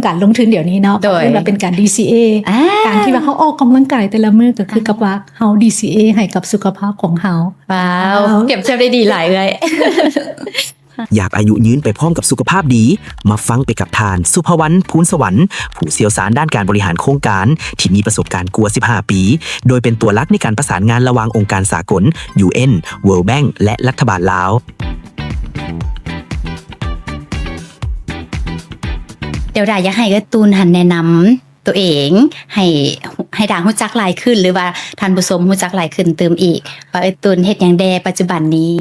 ການລົງທຶນດຽວນີ້ເນາະ ໂດຍ ເຂົາເອີ້ນວ່າເປັນການ ດີຊີເອ ອ່າ ການທີ່ວ່າເຮົາອອກກຳລັງກາຍແຕ່ລະມື້ ກໍຄືກັບວ່າເຮົາ ດີຊີເອ ໃຫ້ກັບສຸຂະພາບຂອງເຮົາ. ວ້າວ ເອີ ປຽບທຽບໄດ້ດີຫຼາຍເອື້ອຍ. ຢາກອາຍຸຍືນໄປພ້ອມກັບສຸຂະພາບດີ? ມາຟັງໄປກັບທ່ານ ສຸພະວັນ ພູນສະຫວັນ ຜູ້ຊ່ຽວຊານດ້ານການບໍລິຫານໂຄງການ ທີ່ມີປະສົບການກວ່າສິບຫ້າປີ ໂດຍເປັນຕົວຫຼັກໃນການປະສານງານລະຫວ່າງອົງການສາກົນ ຢູເອັນ World Bank ແລະ ລັດຖະບານລາວ. ດຽວດາຢາກໃຫ້ເອື້ອຍຕູນຫັ້ນແນະນຳຕົວເອງ ໃຫ້ ໃຫ້ດາຮູ້ຈັກຫຼາຍຂຶ້ນ ຫຼືວ່າທ່ານຜູ້ຊົມຮູ້ຈັກຫຼາຍຂຶ້ນຕື່ມອີກ ວ່າເອື້ອຍຕູນເຮັດຫຍັງແດ່ປັດຈຸບັນນີ້?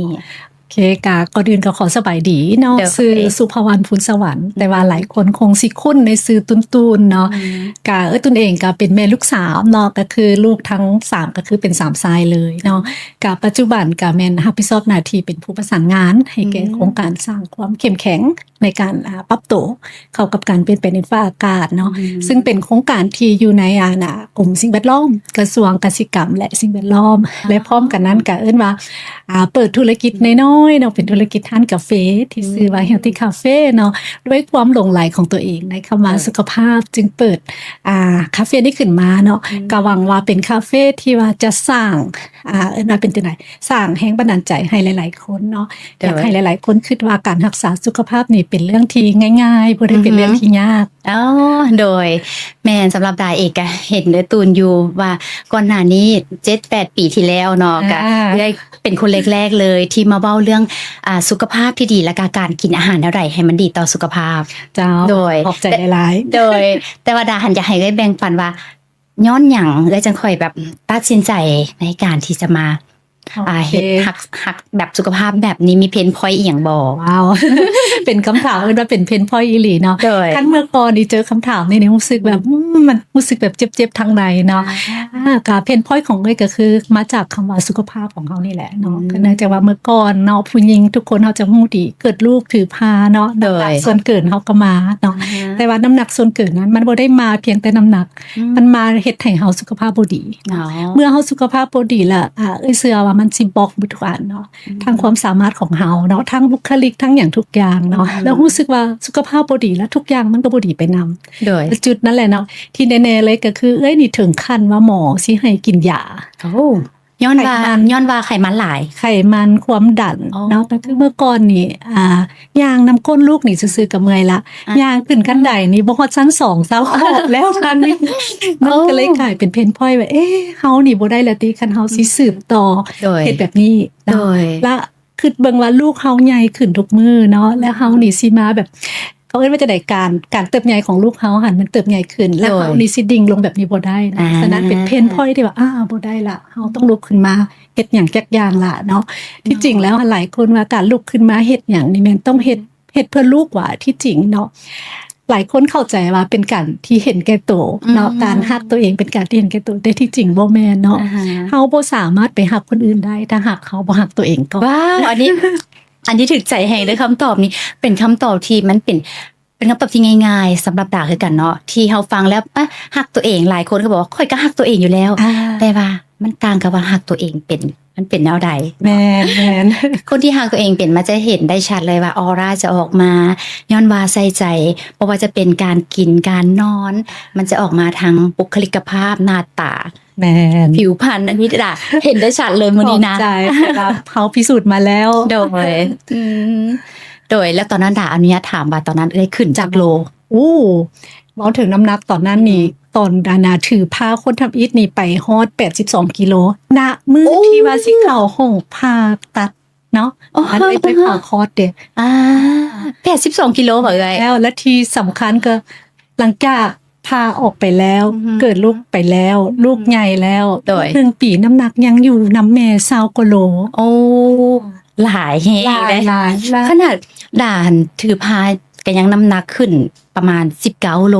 ໂອເຄ ກະກ່ອນອື່ນກໍຂໍສະບາຍດີເນາະ ໂດຍ ຊື່ສຸພະວັນ ພູນສະຫວັນ ແຕ່ວ່າຫຼາຍຄົນຄົງຊິຄຸ້ນໃນຊື່ຕູນໆເນາະ. ອືມ ກະເອື້ອຍຕູນເອງກະເປັນແມ່ລູກສາມເນາະ ກະຄືລູກທັງສາມກະຄືເປັນສາມຊາຍເລີຍເນາະ. ກະປັດຈຸບັນກະແມ່ນຮັບຜິດຊອບໜ້າທີ່ເປັນຜູ້ປະສານງານໃຫ້ແກ່ ອືມ ໂຄງການສ້າງຄວາມເຂັ້ມແຂງ ໃນການ ອ່າ ປັບໂຕເຂົ້າກັບການປ່ຽນແປງດິນຟ້າອາກາດເນາະ ອືມ ຊຶ່ງເປັນໂຄງການທີ່ຢູ່ໃນ ອ່າ ນະ ກົມສິ່ງແວດລ້ອມ ກະຊວງກະສິກຳ ແລະ ສິ່ງແວດລ້ອມ ແລະ ພ້ອມກັນນັ້ນກະເອີ້ນວ່າ ອ່າ ເປີດທຸລະກິດນ້ອຍໆເນາະ ເປັນທຸລະກິດຮ້ານກາເຟທີ່ ອືມ ຊື່ວ່າ Healthy Cafe ເນາະ. ດ້ວຍຄວາມຫຼົງໄຫຼຂອງຕົວເອງໃນຄຳວ່າ ໂດຍ ສຸຂະພາບ ຈຶ່ງເປີດ ອ່າ ຄາເຟນີ້ຂຶ້ນມາເນາະ. ອືມ ກະຫວັງວ່າເປັນຄາເຟທີ່ວ່າຈະສ້າງ ອ່າ ເອີ້ນວ່າເປັນຈັ່ງໃດ ສ້າງແຮງບັນດານໃຈໃຫ້ຫຼາຍໆຄົນເນາະ. ໂດຍ ຢາກໃຫ້ຫຼາຍໆຄົນຄິດວ່າການຮັກສາສຸຂະພາບນີ້ເປັນເລື່ອງທີ່ງ່າຍໆ ບໍ່ໄດ້ເປັນເລື່ອງ ອືຮຶ ທີ່ຍາກ. ອໍ ໂດຍ ແມ່ນ ສຳລັບດາເອງກະເຫັນເອື້ອຍຕູນຢູ່ວ່າກ່ອນໜ້ານີ້ເຈັດແປດປີທີ່ແລ້ວເນາະ ອ່າ ກະເອື້ອຍເປັນຄົນແລກໆເລີຍທີ່ມາເວົ້າເລື່ອງ ອ່າ ສຸຂະພາບທີ່ດີ ແລະກະການກິນອາຫານແນວໃດໃຫ້ມັນດີຕໍ່ສຸຂະພາບ. ເຈົ້າ ໂດຍ ຂອບໃຈຫຼາຍໆ. ໂດຍ ແຕ່ວ່າດາຫັ້ນຢາກໃຫ້ເອື້ອຍແບ່ງປັນວ່າ ຍ້ອນຫຍັງເອື້ອຍຈັ່ງຄ່ອຍແບບຕັດສິນໃຈໃນການທີ່ຈະມາ ໂອເຄ ອ່າ ເຮັດຮັກ ຮັກແບບສຸຂະພາບແບບນີ້ ມີເພນພອຍອີ່ຫຍັງບໍ່? ວ້າວ ເປັນຄຳຖາມ ເອີ້ນວ່າເປັນເພນພອຍອີ່ຫຼີເນາະ. ໂດຍ ຄັນເມື່ອກ່ອນນີ້ເຈີຄຳຖາມນີ້ ຮູ້ສຶກແບບ ອືມ ອືມ ມັນຮູ້ສຶກແບບເຈັບໆທາງໃນເນາະ. ອ່າ ອ່າ ກະເພນພອຍຂອງເອື້ອຍກະຄືມາຈາກຄຳວ່າສຸຂະພາບຂອງເຮົານີ້ແຫຼະເນາະ. ອືມ ເນື່ອງຈາກວ່າເມື່ອກ່ອນເນາະ ຜູ້ຍິງທຸກຄົນເຮົາຈະຮູ້ດີ ເກີດລູກຖືພາເນາະ ໂດຍ ນ້ຳໜັກສ່ວນເກີນເຮົາກໍມາເນາະ. ອ່າຮະ ແຕ່ວ່ານ້ຳໜັກສ່ວນເກີນນັ້ນ ມັນບໍ່ໄດ້ມາພຽງແຕ່ນ້ຳໜັກ ອືມ ມັນມາເຮັດໃຫ້ເຮົາສຸຂະພາບບໍ່ດີເນາະ. ອໍ ເມື່ອເຮົາສຸຂະພາບບໍ່ດີລະ ອ່າ ເອື້ອຍເຊື່ອວ່າມັນຊິບລັອກເບິດທຸກອັນເນາະ ອືມ ທັງຄວາມສາມາດຂອງເຮົາເນາະ ທັງບຸກຄະລິກ ທັງຫຍັງທຸກຢ່າງເນາະ. ອືມ ແລ້ວຮູ້ສຶກວ່າສຸຂະພາບບໍ່ດີລະ ທຸກຢ່າງມັນກໍບໍ່ດີໄປນຳ. ໂດຍ ຈຸດນັ້ນແຫຼະເນາະ ທີ່ແນ່ໆເລີຍກໍຄືເອື້ອຍນີ້ເຖິງຂັ້ນວ່າໝໍຊິໃຫ້ກິນຢາ. ໂອ້ ຍ້ອນວ່າ ໄຂມັນ ຍ້ອນວ່າໄຂມັນຫຼາຍ ໄຂມັນ ຄວາມດັນ ອໍ ເນາະ. ກໍຄືເມື່ອກ່ອນນີ້ ອ່າ ຍ່າງນຳກົ້ນລູກນີ້ຊື່ໆກໍເມື່ອຍລະ ອ່າ ຍ່າງຂຶ້ນຂັ້ນໄດນີ້ບໍ່ຮອດຊັ້ນສອງ ເຊົາຫອບແລ້ວຊັ້ນນີ້. ໂອ້ ມັນກໍເລີຍກາຍເປັນເພນພອຍວ່າ ເອະ ເຮົານີ້ບໍ່ໄດ້ລະຕິ ຄັນເຮົາຊິ ອືມ ສືບຕໍ່ ໂດຍ ເຮັດແບບນີ້ເນາະ. ໂດຍ ລະຄິດເບິ່ງວ່າລູກເຮົາໃຫຍ່ຂຶ້ນທຸກມື້ເນາະ ແລ້ວເຮົານີ້ຊິມາແບບ ເຂົາເອີ້ນວ່າຈັ່ງໃດ ການ ການເຕີບໃຫຍ່ຂອງລູກເຮົາຫັ້ນ ມັນເຕີບໃຫຍ່ຂຶ້ນ ແລ້ວ ໂດຍ ເຮົານີ້ຊິດິ່ງລົງແບບນີ້ບໍ່ໄດ້ເນາະ. ອ່າ ສະນັ້ນເປັນເພນພອຍທີ່ວ່າ ອ່າ ບໍ່ໄດ້ລະ ເຮົາຕ້ອງລຸກຂຶ້ນມາເຮັດຫຍັງຈັກຢ່າງລະເນາະ. ເນາະ ທີ່ຈິງແລ້ວຫຼາຍຄົນວ່າການລຸກຂຶ້ນມາເຮັດຫຍັງນີ້ແມ່ນຕ້ອງເຮັດ ເຮັດເພື່ອລູກວ່າ ທີ່ຈິງເນາະ ຫຼາຍຄົນເຂົ້າໃຈວ່າເປັນການທີ່ເຫັນແກ່ໂຕເນາະ ອືມ ການຮັກຕົວເອງເປັນການທີ່ເຫັນແກ່ໂຕ ແຕ່ທີ່ຈິງບໍ່ແມ່ນເນາະ. ອ່າຮະ ເຮົາບໍ່ສາມາດໄປຮັກຄົນອື່ນໄດ້ ຖ້າຫາກເຮົາບໍ່ຮັກຕົວເອງກ່ອນ. ວ້າວ ອັນນີ້ ອັນນີ້ຖືກໃຈແຮງເດີ້ ຄຳຕອບນີ້ເປັນຄຳຕອບທີ່ມັນເປັນ ເປັນຄຳຕອບທີ່ງ່າຍໆສຳລັບດາຄືກັນເນາະ ທີ່ເຮົາຟັງແລ້ວ ອະ ຮັກຕົວເອງ. ຫຼາຍຄົນກໍບອກວ່າ ຂ້ອຍກໍຮັກຕົວເອງຢູ່ແລ້ວ ອ່າ ແຕ່ວ່າມັນຕ່າງກັບວ່າຮັກຕົວເອງເປັນ ມັນເປັນແນວໃດ? ແມ່ນໆ ຄົນທີ່ຮັກຕົວເອງເປັນ ມັນຈະເຫັນໄດ້ຊັດເລີຍວ່າ ອອຣາຈະອອກມາ ຍ້ອນວ່າໃສ່ໃຈ ບໍ່ວ່າຈະເປັນການກິນ ການນອນ ມັນຈະອອກມາທາງບຸກຄະລິກະພາບ ໜ້າຕາ ແມ່ນ ຜິວພັນ ອັນນີ້ດາເຫັນໄດ້ຊັດເລີຍມື້ນີ້ນະ. ຂອບໃຈ ເຮົາພິສູດມາແລ້ວ. ໂດຍ ອືມ ໂດຍ ແລ້ວຕອນນັ້ນດາອະນຸຍາດຖາມວ່າ ຕອນນັ້ນເອື້ອຍຂຶ້ນຈັກໂລ? ໂອ້ ເວົ້າເຖິງນ້ຳໜັກຕອນນັ້ນນີ້ ອືມ ຕອນ ອັນນ່າ ຖືພາຄົນທຳອິດນີ້ໄປຮອດແປດສິບສອງກິໂລ ນະມື້ ໂອ້ ທີ່ວ່າຊິເຂົ້າຫ້ອງຜ່າຕັດເນາະ. ໂອ້ ອັນເອື້ອຍໄປຜ່າຄອດເດ້. ອ່າ ແປດສິບສອງກິໂລບໍເອື້ອຍ? ແລ້ວ ແລະທີ່ສຳຄັນກໍ ຫຼັງຈາກຜ່າອອກໄປແລ້ວ ອືຮຶ ເກີດລູກໄປແລ້ວ ອືຮຶ ລູກໃຫຍ່ແລ້ວ ໂດຍ ລູກໜຶ່ງປີ ນ້ຳໜັກຍັງຢູ່ນຳແມ່ຊາວກວ່າໂລ. ໂອ້ ຫຼາຍແຮງເດ້ ຫຼາຍ ຫຼາຍ ຫຼາຍ ຂະໜາດດານຖືພາກໍຍັງນ້ຳໜັກຂຶ້ນປະມານສິບເກົ້າໂລ.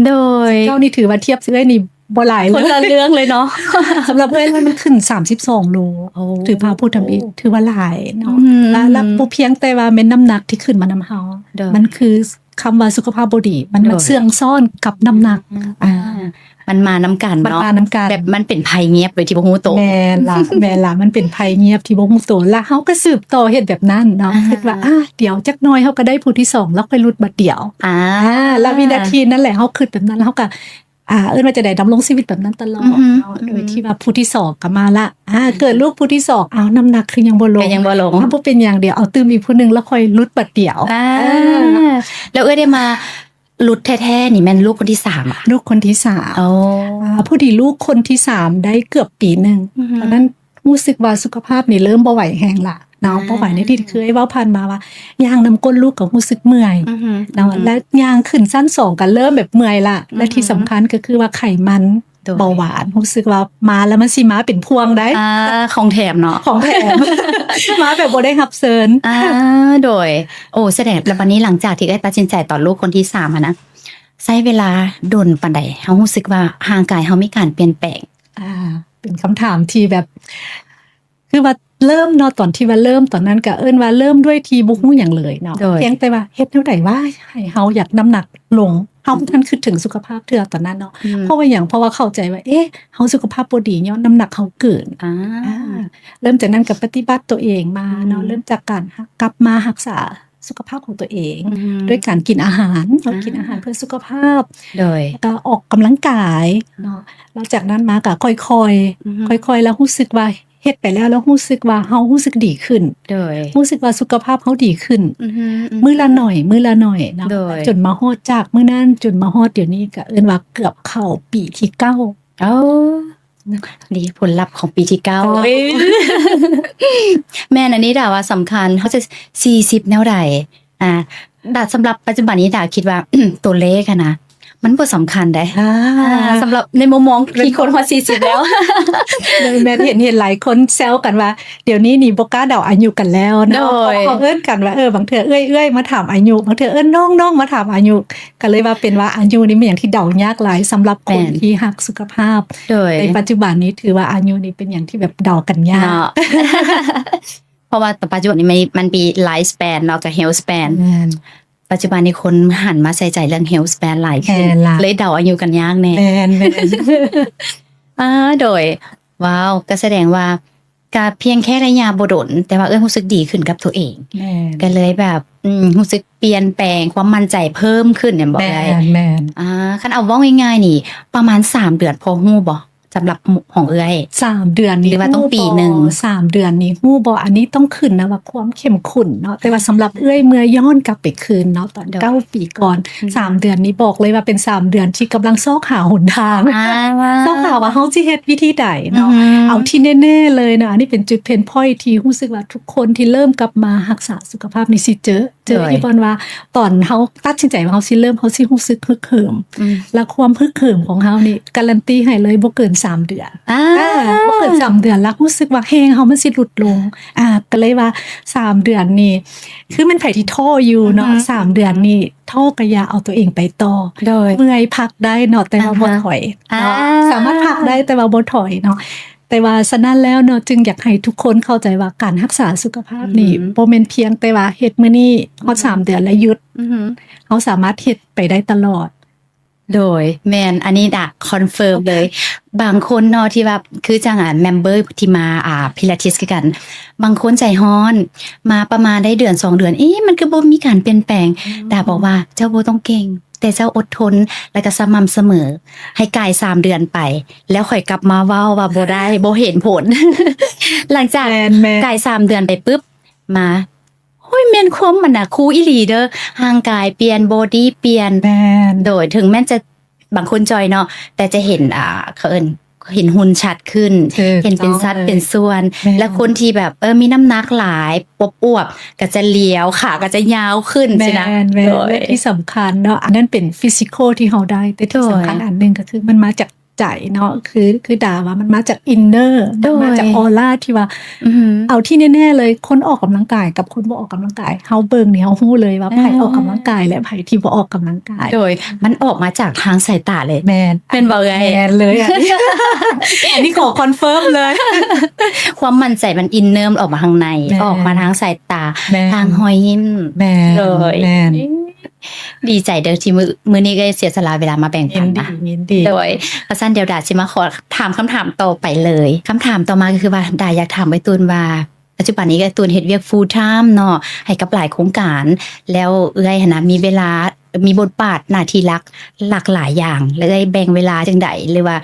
ໂດຍ ສິບເກົ້ານີ້ຖືວ່າທຽບເອື້ອຍນີ້ບໍ່ຫຼາຍເລີຍ ຄົນລະເລື່ອງເລີຍເນາະ. ສຳລັບເອື້ອຍມັນຂຶ້ນສາມສິບສອງໂລ. ໂອ້ ຖືພາຜູ້ທຳອິດ ໂອ້ ຖືວ່າຫຼາຍເນາະ. ອືມ ລະ ລະບໍ່ພຽງແຕ່ວ່າແມ່ນນ້ຳໜັກທີ່ຂຶ້ນມານຳເຮົາ ໂດຍ ມັນຄື ຄຳວ່າສຸຂະພາບບໍ່ດີ ມັນ ໂດຍ ເຊື່ອງຊ້ອນກັບນ້ຳໜັກ ອືມ ອ່າ ມັນມານຳກັນ ມັນ ເນາະ ມານຳກັນ ແບບມັນເປັນໄພງຽບໂດຍທີ່ບໍ່ຮູ້ໂຕ. ແມ່ນລະ ແມ່ນລະ ມັນເປັນໄພງຽບທີ່ບໍ່ຮູ້ໂຕ ແລ້ວເຮົາກໍສືບຕໍ່ເຮັດແບບນັ້ນເນາະ ອ່າ ຄິດວ່າ ອ່າ ດຽວຈັກໜ່ອຍເຮົາກໍໄດ້ຜູ້ທີສອງ ແລ້ວຄ່ອຍຫຼຸດບາດດຽວ ອ່າ ອ່າ ແລ້ວວິນາທີນັ້ນແຫຼະ ເຮົາຄິດແບບນັ້ນ ແລ້ວເຮົາກໍ ອ່າ ເອີ້ນວ່າຈັ່ງໃດ ດຳລົງຊີວິດແບບນັ້ນຕະຫຼອດ ອືຮຶ ເນາະ ອືຮຶ ໂດຍທີ່ວ່າຜູ້ທີສອງກໍມາລະ ອ່າ ເກີດລູກຜູ້ທີສອງ ອ້າວ ນ້ຳໜັກຄືຍັງບໍ່ລົງ ກໍຍັງບໍ່ລົງ ອ້າວ ບໍ່ເປັນຫຍັງ ດຽວເອົາຕື່ມອີກຜູ້ໜຶ່ງ ແລ້ວຄ່ອຍຫຼຸດບາດດຽວ ອ່າ ເອີ ແລ້ວເອື້ອຍໄດ້ມາຫຼຸດແທ້ໆນີ້ແມ່ນລູກຄົນທີສາມ ອ່າ ລູກຄົນທີສາມ ໂອ້ ອ່າ ພໍດີລູກຄົນທີສາມໄດ້ເກືອບປີໜຶ່ງ ອືຮຶ ຕອນນັ້ນ ຮູ້ສຶກວ່າສຸຂະພາບນີ້ເລີ່ມບໍ່ໄຫວແຮງລະເນາະ ອືມ ບໍ່ໄຫວ ໃນທີ່ເຄີຍເວົ້າຜ່ານມາວ່າ ຍ່າງນຳກົ້ນລູກກໍຮູ້ສຶກເມື່ອຍ ອືຮຶ ເນາະ ອືຮຶ ແລະ ຍ່າງຂຶ້ນຊັ້ນສອງກໍເລີ່ມແບບເມື່ອຍລະ ອືຮຶ ແລະ ທີ່ສຳຄັນກໍຄືວ່າໄຂມັນ ໂດຍ ເບົາຫວານ ຮູ້ສຶກວ່າມາແລ້ວມັນຊິມາເປັນພວງໄດ໋ ອ່າ ຂອງແຖມເນາະ ຂອງແຖມ ມາແບບບໍ່ໄດ້ຮັບເຊີນ ອ່າ ໂດຍ ໂອ້ ສະແດງ ແລ້ວບັດນີ້ຫຼັງຈາກທີ່ເອື້ອຍຕັດສິນໃຈຕອນລູກຄົນທີສາມຫັ້ນນະ ໃຊ້ເວລາດົນປານໃດ ເຮົາຮູ້ສຶກວ່າຮ່າງກາຍເຮົາມີການປ່ຽນແປງ? ອ່າ ເປັນຄຳຖາມທີ່ແບບ ຄືວ່າເລີ່ມເນາະ ຕອນທີ່ວ່າເລີ່ມຕອນນັ້ນກະເອີ້ນວ່າເລີ່ມດ້ວຍທີ່ບໍ່ຮູ້ຫຍັງເລີຍເນາະ ໂດຍ ພຽງແຕ່ວ່າເຮັດແນວໃດວະໃຫ້ເຮົາຢາກນ້ຳໜັກລົງ ເຮົາບໍ່ທັນຄິດເຖິງສຸຂະພາບເທື່ອຕອນນັ້ນເນາະ ອືມ ເພາະວ່າຫຍັງ ເພາະວ່າເຂົ້າໃຈວ່າ ເອະ ເຮົາສຸຂະພາບບໍ່ດີຍ້ອນນ້ຳໜັກເຮົາເກີນ ອ່າ ອ່າ ເລີ່ມຈາກນັ້ນກະປະຕິບັດຕົວເອງມາເນາະ ອືມ ເລີ່ມຈາກການ ກັບມາຮັກສາສຸຂະພາບຂອງຕົວເອງ ອືມ ດ້ວຍການກິນອາຫານເນາະ ອ່າ ກິນອາຫານເພື່ອສຸຂະພາບ ໂດຍ ແລ້ວກໍອອກກຳລັງກາຍເນາະ ແລ້ວຈາກນັ້ນມາກໍຄ່ອຍໆ ອືຮຶ ຄ່ອຍໆ ແລ້ວຮູ້ສຶກວ່າ ເຮັດໄປແລ້ວ ແລ້ວຮູ້ສຶກວ່າເຮົາຮູ້ສຶກດີຂຶ້ນ ໂດຍ ຮູ້ສຶກວ່າສຸຂະພາບເຮົາດີຂຶ້ນ ອືຮຶ ອືຮຶ ມື້ລະໜ້ອຍ ມື້ລະໜ້ອຍເນາະ ໂດຍ ຈົນມາຮອດ ຈາກມື້ນັ້ນຈົນມາຮອດດຽວນີ້ ກໍເອີ້ນວ່າເກືອບເຂົ້າປີທີເກົ້າ ໂອ້ ນີ້ຜົນລັບຂອງປີທີເກົ້າ ໂອ້ຍ ແມ່ນ ອັນນີ້ດາວ່າສຳຄັນ ເຮົາຈະສີ່ສິບແນວໃດ ອ່າ ດາ ສຳລັບປັດຈຸບັນນີ້ດາຄິດວ່າ ຕົວເລກຫັ້ນນະ ມັນບໍ່ສຳຄັນເດ້ ອ່າ ອ່າ ສຳລັບໃນມຸມມອງທີ່ຄົນຮອດສີ່ສິບແລ້ວ ແມ່ນ ເຫັນ ເຫັນຫຼາຍຄົນແຊວກັນວ່າ ດຽວນີ້ນີ້ບໍ່ກ້າເດົາອາຍຸກັນແລ້ວເນາະ ໂດຍ ເພາະວ່າເຂົາເອີ້ນກັນວ່າ ເອີ ບາງເທື່ອເອື້ອຍໆມາຖາມອາຍຸ ບາງເທື່ອເອີ້ນນ້ອງໆມາຖາມອາຍຸ ກໍເລີຍວ່າເປັນວ່າອາຍຸນີ້ແມ່ນຫຍັງທີ່ເດົາຍາກຫຼາຍ ສຳລັບຄົນ ແມ່ນ ທີ່ຮັກສຸຂະພາບ ໂດຍ ໃນປັດຈຸບັນນີ້ຖືວ່າອາຍຸນີ້ເປັນຫຍັງທີ່ແບບເດົາກັນຍາກເນາະ ເພາະວ່າປັດຈຸບັນນີ້ມັນ ມັນມີ life span ເນາະ ກັບ health span ແມ່ນ ປັດຈຸບັນນີ້ຄົນຫັນມາໃສ່ໃຈເລື່ອງ health span ຫຼາຍຂຶ້ນ ແມ່ນລະ ເລີຍເດົາອາຍຸກັນຍາກແດ່ ແມ່ນໆ ອ່າ ໂດຍ ວ້າວ ກໍສະແດງວ່າ ກະພຽງແຄ່ໄລຍະບໍ່ດົນ ແຕ່ວ່າເອື້ອຍຮູ້ສຶກດີຂຶ້ນກັບຕົວເອງ ແມ່ນ ກໍເລີຍແບບ ອືມ ຮູ້ສຶກປ່ຽນແປງ ຄວາມໝັ້ນໃຈເພີ່ມຂຶ້ນແມ່ນບໍ່ເອື້ອຍ? ແມ່ນໆ ອ່າ ຄັນເອົາເວົ້າງ່າຍໆນີ້ ປະມານສາມເດືອນພໍຮູ້ບໍ່? ສຳລັບຂອງເອື້ອຍ ສາມເດືອນນີ້ ຫຼືວ່າຕ້ອງປີໜຶ່ງ? ສາມເດືອນນີ້ຮູ້ບໍ່? ອັນນີ້ຕ້ອງຂຶ້ນນະວ່າຄວາມເຂັ້ມຂຸ້ນເນາະ ແຕ່ວ່າສຳລັບເອື້ອຍເມື່ອຍ້ອນກັບໄປຄືນເນາະ ຕອນ ໂດຍ ເກົ້າປີກ່ອນ ອືມ ສາມເດືອນນີ້ບອກເລີຍວ່າເປັນສາມເດືອນທີ່ກຳລັງຊອກຫາຫົນທາງ ອ່າ ຊອກຫາວ່າເຮົາຊິເຮັດວິທີໃດເນາະ ອືມ ເອົາທີ່ແນ່ໆເລີຍເນາະ ອັນນີ້ເປັນຈຸດ pain point ທີ່ຮູ້ສຶກວ່າທຸກຄົນທີ່ເລີ່ມກັບມາຮັກສາສຸຂະພາບນີ້ຊິເຈີ ເຈີ ໂດຍ ຢູ່ບ່ອນວ່າ ຕອນເຮົາຕັດສິນໃຈວ່າເຮົາຊິເລີ່ມ ເຮົາຊິຮູ້ສຶກຮຶກເຫີມ ອືມ ແລະ ຄວາມຮຶກເຫີມຂອງເຮົານີ້ ກາຣັນຕີໃຫ້ເລີຍບໍ່ເກີນສາມເດືອນ ອ່າ ອ່າ ບໍ່ເກີນສາມເດືອນ ແລ້ວຮູ້ສຶກວ່າແຮງເຮົາມັນຊິຫຼຸດລົງ ອ່າ ກໍເລີຍວ່າສາມເດືອນນີ້ ຄືແມ່ນໃຜທີ່ທໍ້ຢູ່ເນາະ ອືຮຶ ສາມເດືອນນີ້ ທໍ້ກໍຢ່າເອົາຕົວເອງໄປຕໍ່ ໂດຍ ເມື່ອຍພັກໄດ້ເນາະ ແຕ່ວ່າ ອ່າຮະ ບໍ່ຖອຍເນາະ ອ່າ ສາມາດພັກໄດ້ ແຕ່ວ່າບໍ່ຖອຍເນາະ ແຕ່ວ່າສະນັ້ນແລ້ວເນາະ ຈຶ່ງຢາກໃຫ້ທຸກຄົນເຂົ້າໃຈວ່າການຮັກສາສຸຂະພາບນີ້ ອືຮຶ ບໍ່ແມ່ນພຽງແຕ່ວ່າເຮັດມື້ນີ້ຮອດສາມເດືອນແລ້ວຢຸດ ອືຮຶ ເຮົາສາມາດເຮັດໄປໄດ້ຕະຫຼອດ ໂດຍ ແມ່ນ ອັນນີ້ດາຄອນເຟີມເລີຍ ບາງຄົນເນາະທີ່ວ່າ ຄືຈັ່ງ ອ່າ ເມມເບີທີ່ມາ ອ່າ ພິລາທິສຄືກັນ ບາງຄົນໃຈຮ້ອນ ມາປະມານໄດ້ເດືອນສອງເດືອນ ເອະ ມັນຄືບໍ່ມີການປ່ຽນແປງ ອືມ ດາບອກວ່າ ເຈົ້າບໍ່ຕ້ອງເກັ່ງ ແຕ່ເຈົ້າອົດທົນ ແລະກະສະໝ່ຳສະເໝີ ໃຫ້ກາຍສາມເດືອນໄປ ແລ້ວຄ່ອຍກັບມາເວົ້າວ່າບໍ່ໄດ້ ບໍ່ເຫັນຜົນ ຫຼັງຈາກ ແມ່ນໆ ກາຍສາມເດືອນໄປປຶບ ມາ ໂອ້ຍ ແມ່ນຄວາມມັນນະຄູອີ່ຫຼີເດີ ຮ່າງກາຍປ່ຽນ ບໍດີປ່ຽນ ແມ່ນ ໂດຍ ເຖິງແມ່ນຈະ ບາງຄົນຈ່ອຍເນາະ ແຕ່ຈະເຫັນ ອ່າ ເຂົາເອີ້ນ ເຫັນຫຸ່ນຊັດຂຶ້ນ ຖືກ ເຫັນເປັນສັດ ຕ້ອງເລີຍ ເປັນສ່ວນ ແມ່ນ ແລະ ຄົນທີ່ແບບ ເອີ ມີນ້ຳໜັກຫຼາຍ ອວບໆ ກໍຈະຫຼຽວ ຂາກໍຈະຍາວຂຶ້ນ ແມ່ນ ຊີ້ນະ ແມ່ນ ໂດຍ ແລະ ທີ່ສຳຄັນເນາະ ອັນນັ້ນເປັນຟີຊິຄໍທີ່ເຮົາໄດ້ ແຕ່ທີ່ ໂດຍ ສຳຄັນອັນໜຶ່ງກໍຄືມັນມາຈາກໃຈເນາະ ຄື ຄືດາວ່າມັນມາຈາກອິນເນີ ໂດຍ ມັນມາຈາກອໍລາທີ່ວ່າ ອືຮຶ ເອົາທີ່ແນ່ໆເລີຍ ຄົນອອກກຳລັງກາຍກັບຄົນບໍ່ອອກກຳລັງກາຍ ເຮົາເບິ່ງນີ້ເຮົາຮູ້ເລີຍວ່າໃຜ ອ່າ ອອກກຳລັງກາຍ ແລະ ໃຜທີ່ບໍ່ອອກກຳລັງກາຍ ໂດຍ ມັນອອກມາຈາກທາງສາຍຕາເລີຍ ແມ່ນ ແມ່ນບໍ່ເອື້ອຍ? ແມ່ນເລີຍ ອັນນີ້ຂໍຄອນເຟີມເລີຍ ຄວາມໝັ້ນໃຈມັນອິນເນີ ອອກມາທາງໃນ ແມ່ນ ອອກມາທາງສາຍຕາ ແມ່ນ ທາງຮອຍຍິ້ມ ແມ່ນ ໂດຍ ແມ່ນ ດີໃຈເດີທີ່ມື້ ມື້ນີ້ເອື້ອຍເສຍສະຫຼະເວລາມາແບ່ງປັນນະ. ຍິນດີ ຍິນດີ. ໂດຍ ວ່າຊັ້ນດຽວດາຊິມາຂໍຖາມຄຳຖາມຕໍ່ໄປເລີຍ. ຄຳຖາມຕໍ່ມາກໍຄືວ່າ ດາຢາກຖາມເອື້ອຍຕູນວ່າ ປັດຈຸບັນນີ້ເອື້ອຍຕູນເຮັດວຽກ full time ເນາະ ໃຫ້ກັບຫຼາຍໂຄງການ ແລ້ວເອື້ອຍຫັ້ນນະ ມີເວລາ ມີບົດບາດໜ້າທີ່ຫຼັກ ຫຼາກຫຼາຍຢ່າງ ແລ້ວເອື້ອຍແບ່ງເວລາຈັ່ງໃດ ຫຼືວ່າ